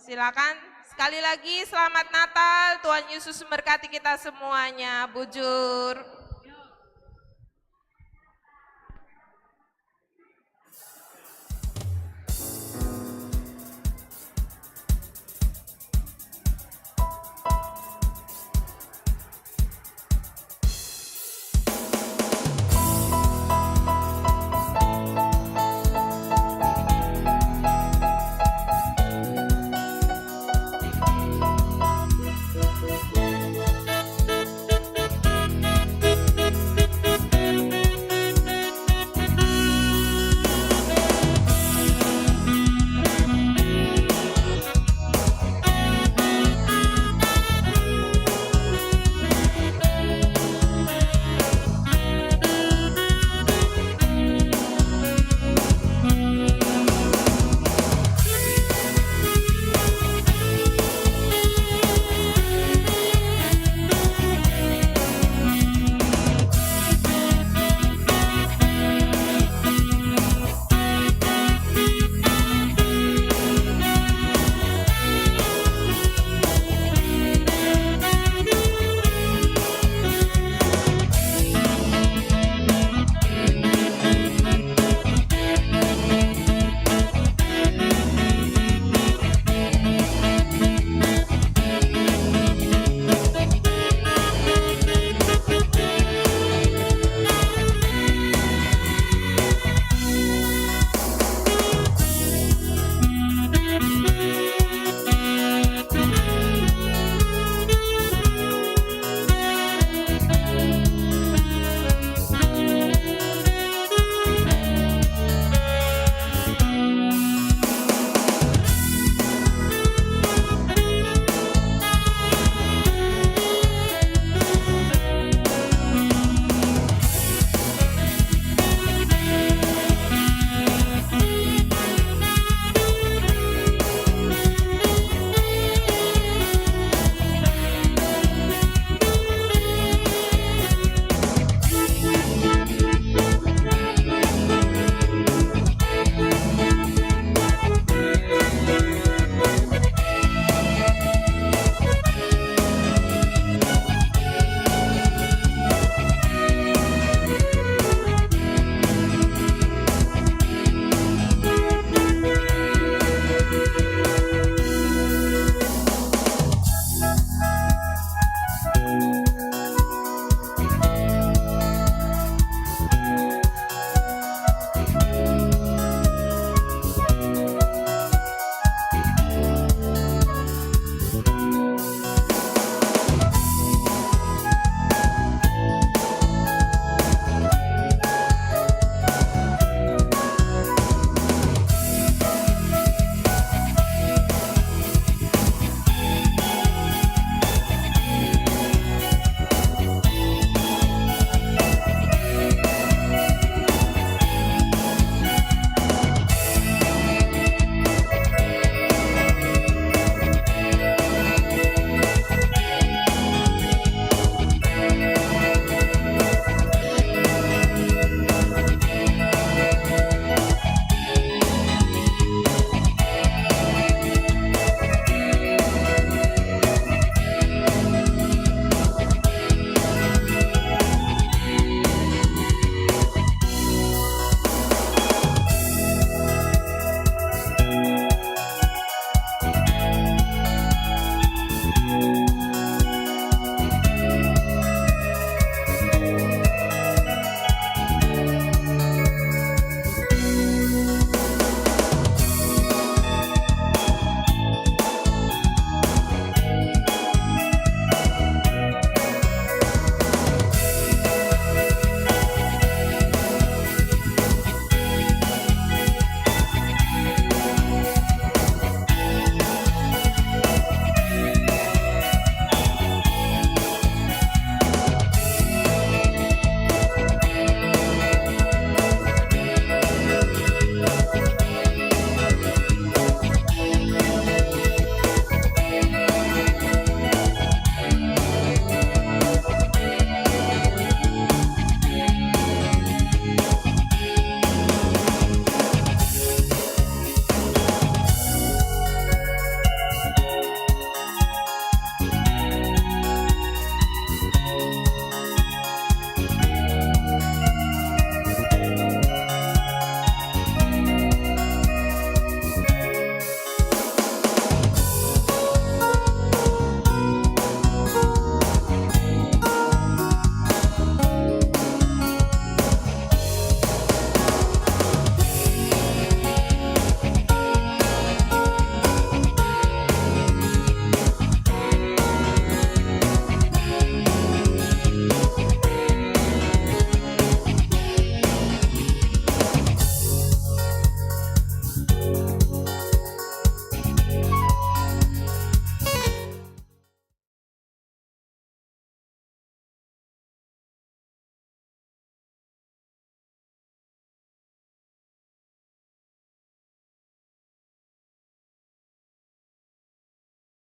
silakan. Sekali lagi, selamat Natal. Tuhan Yesus memberkati kita semuanya. Bujur.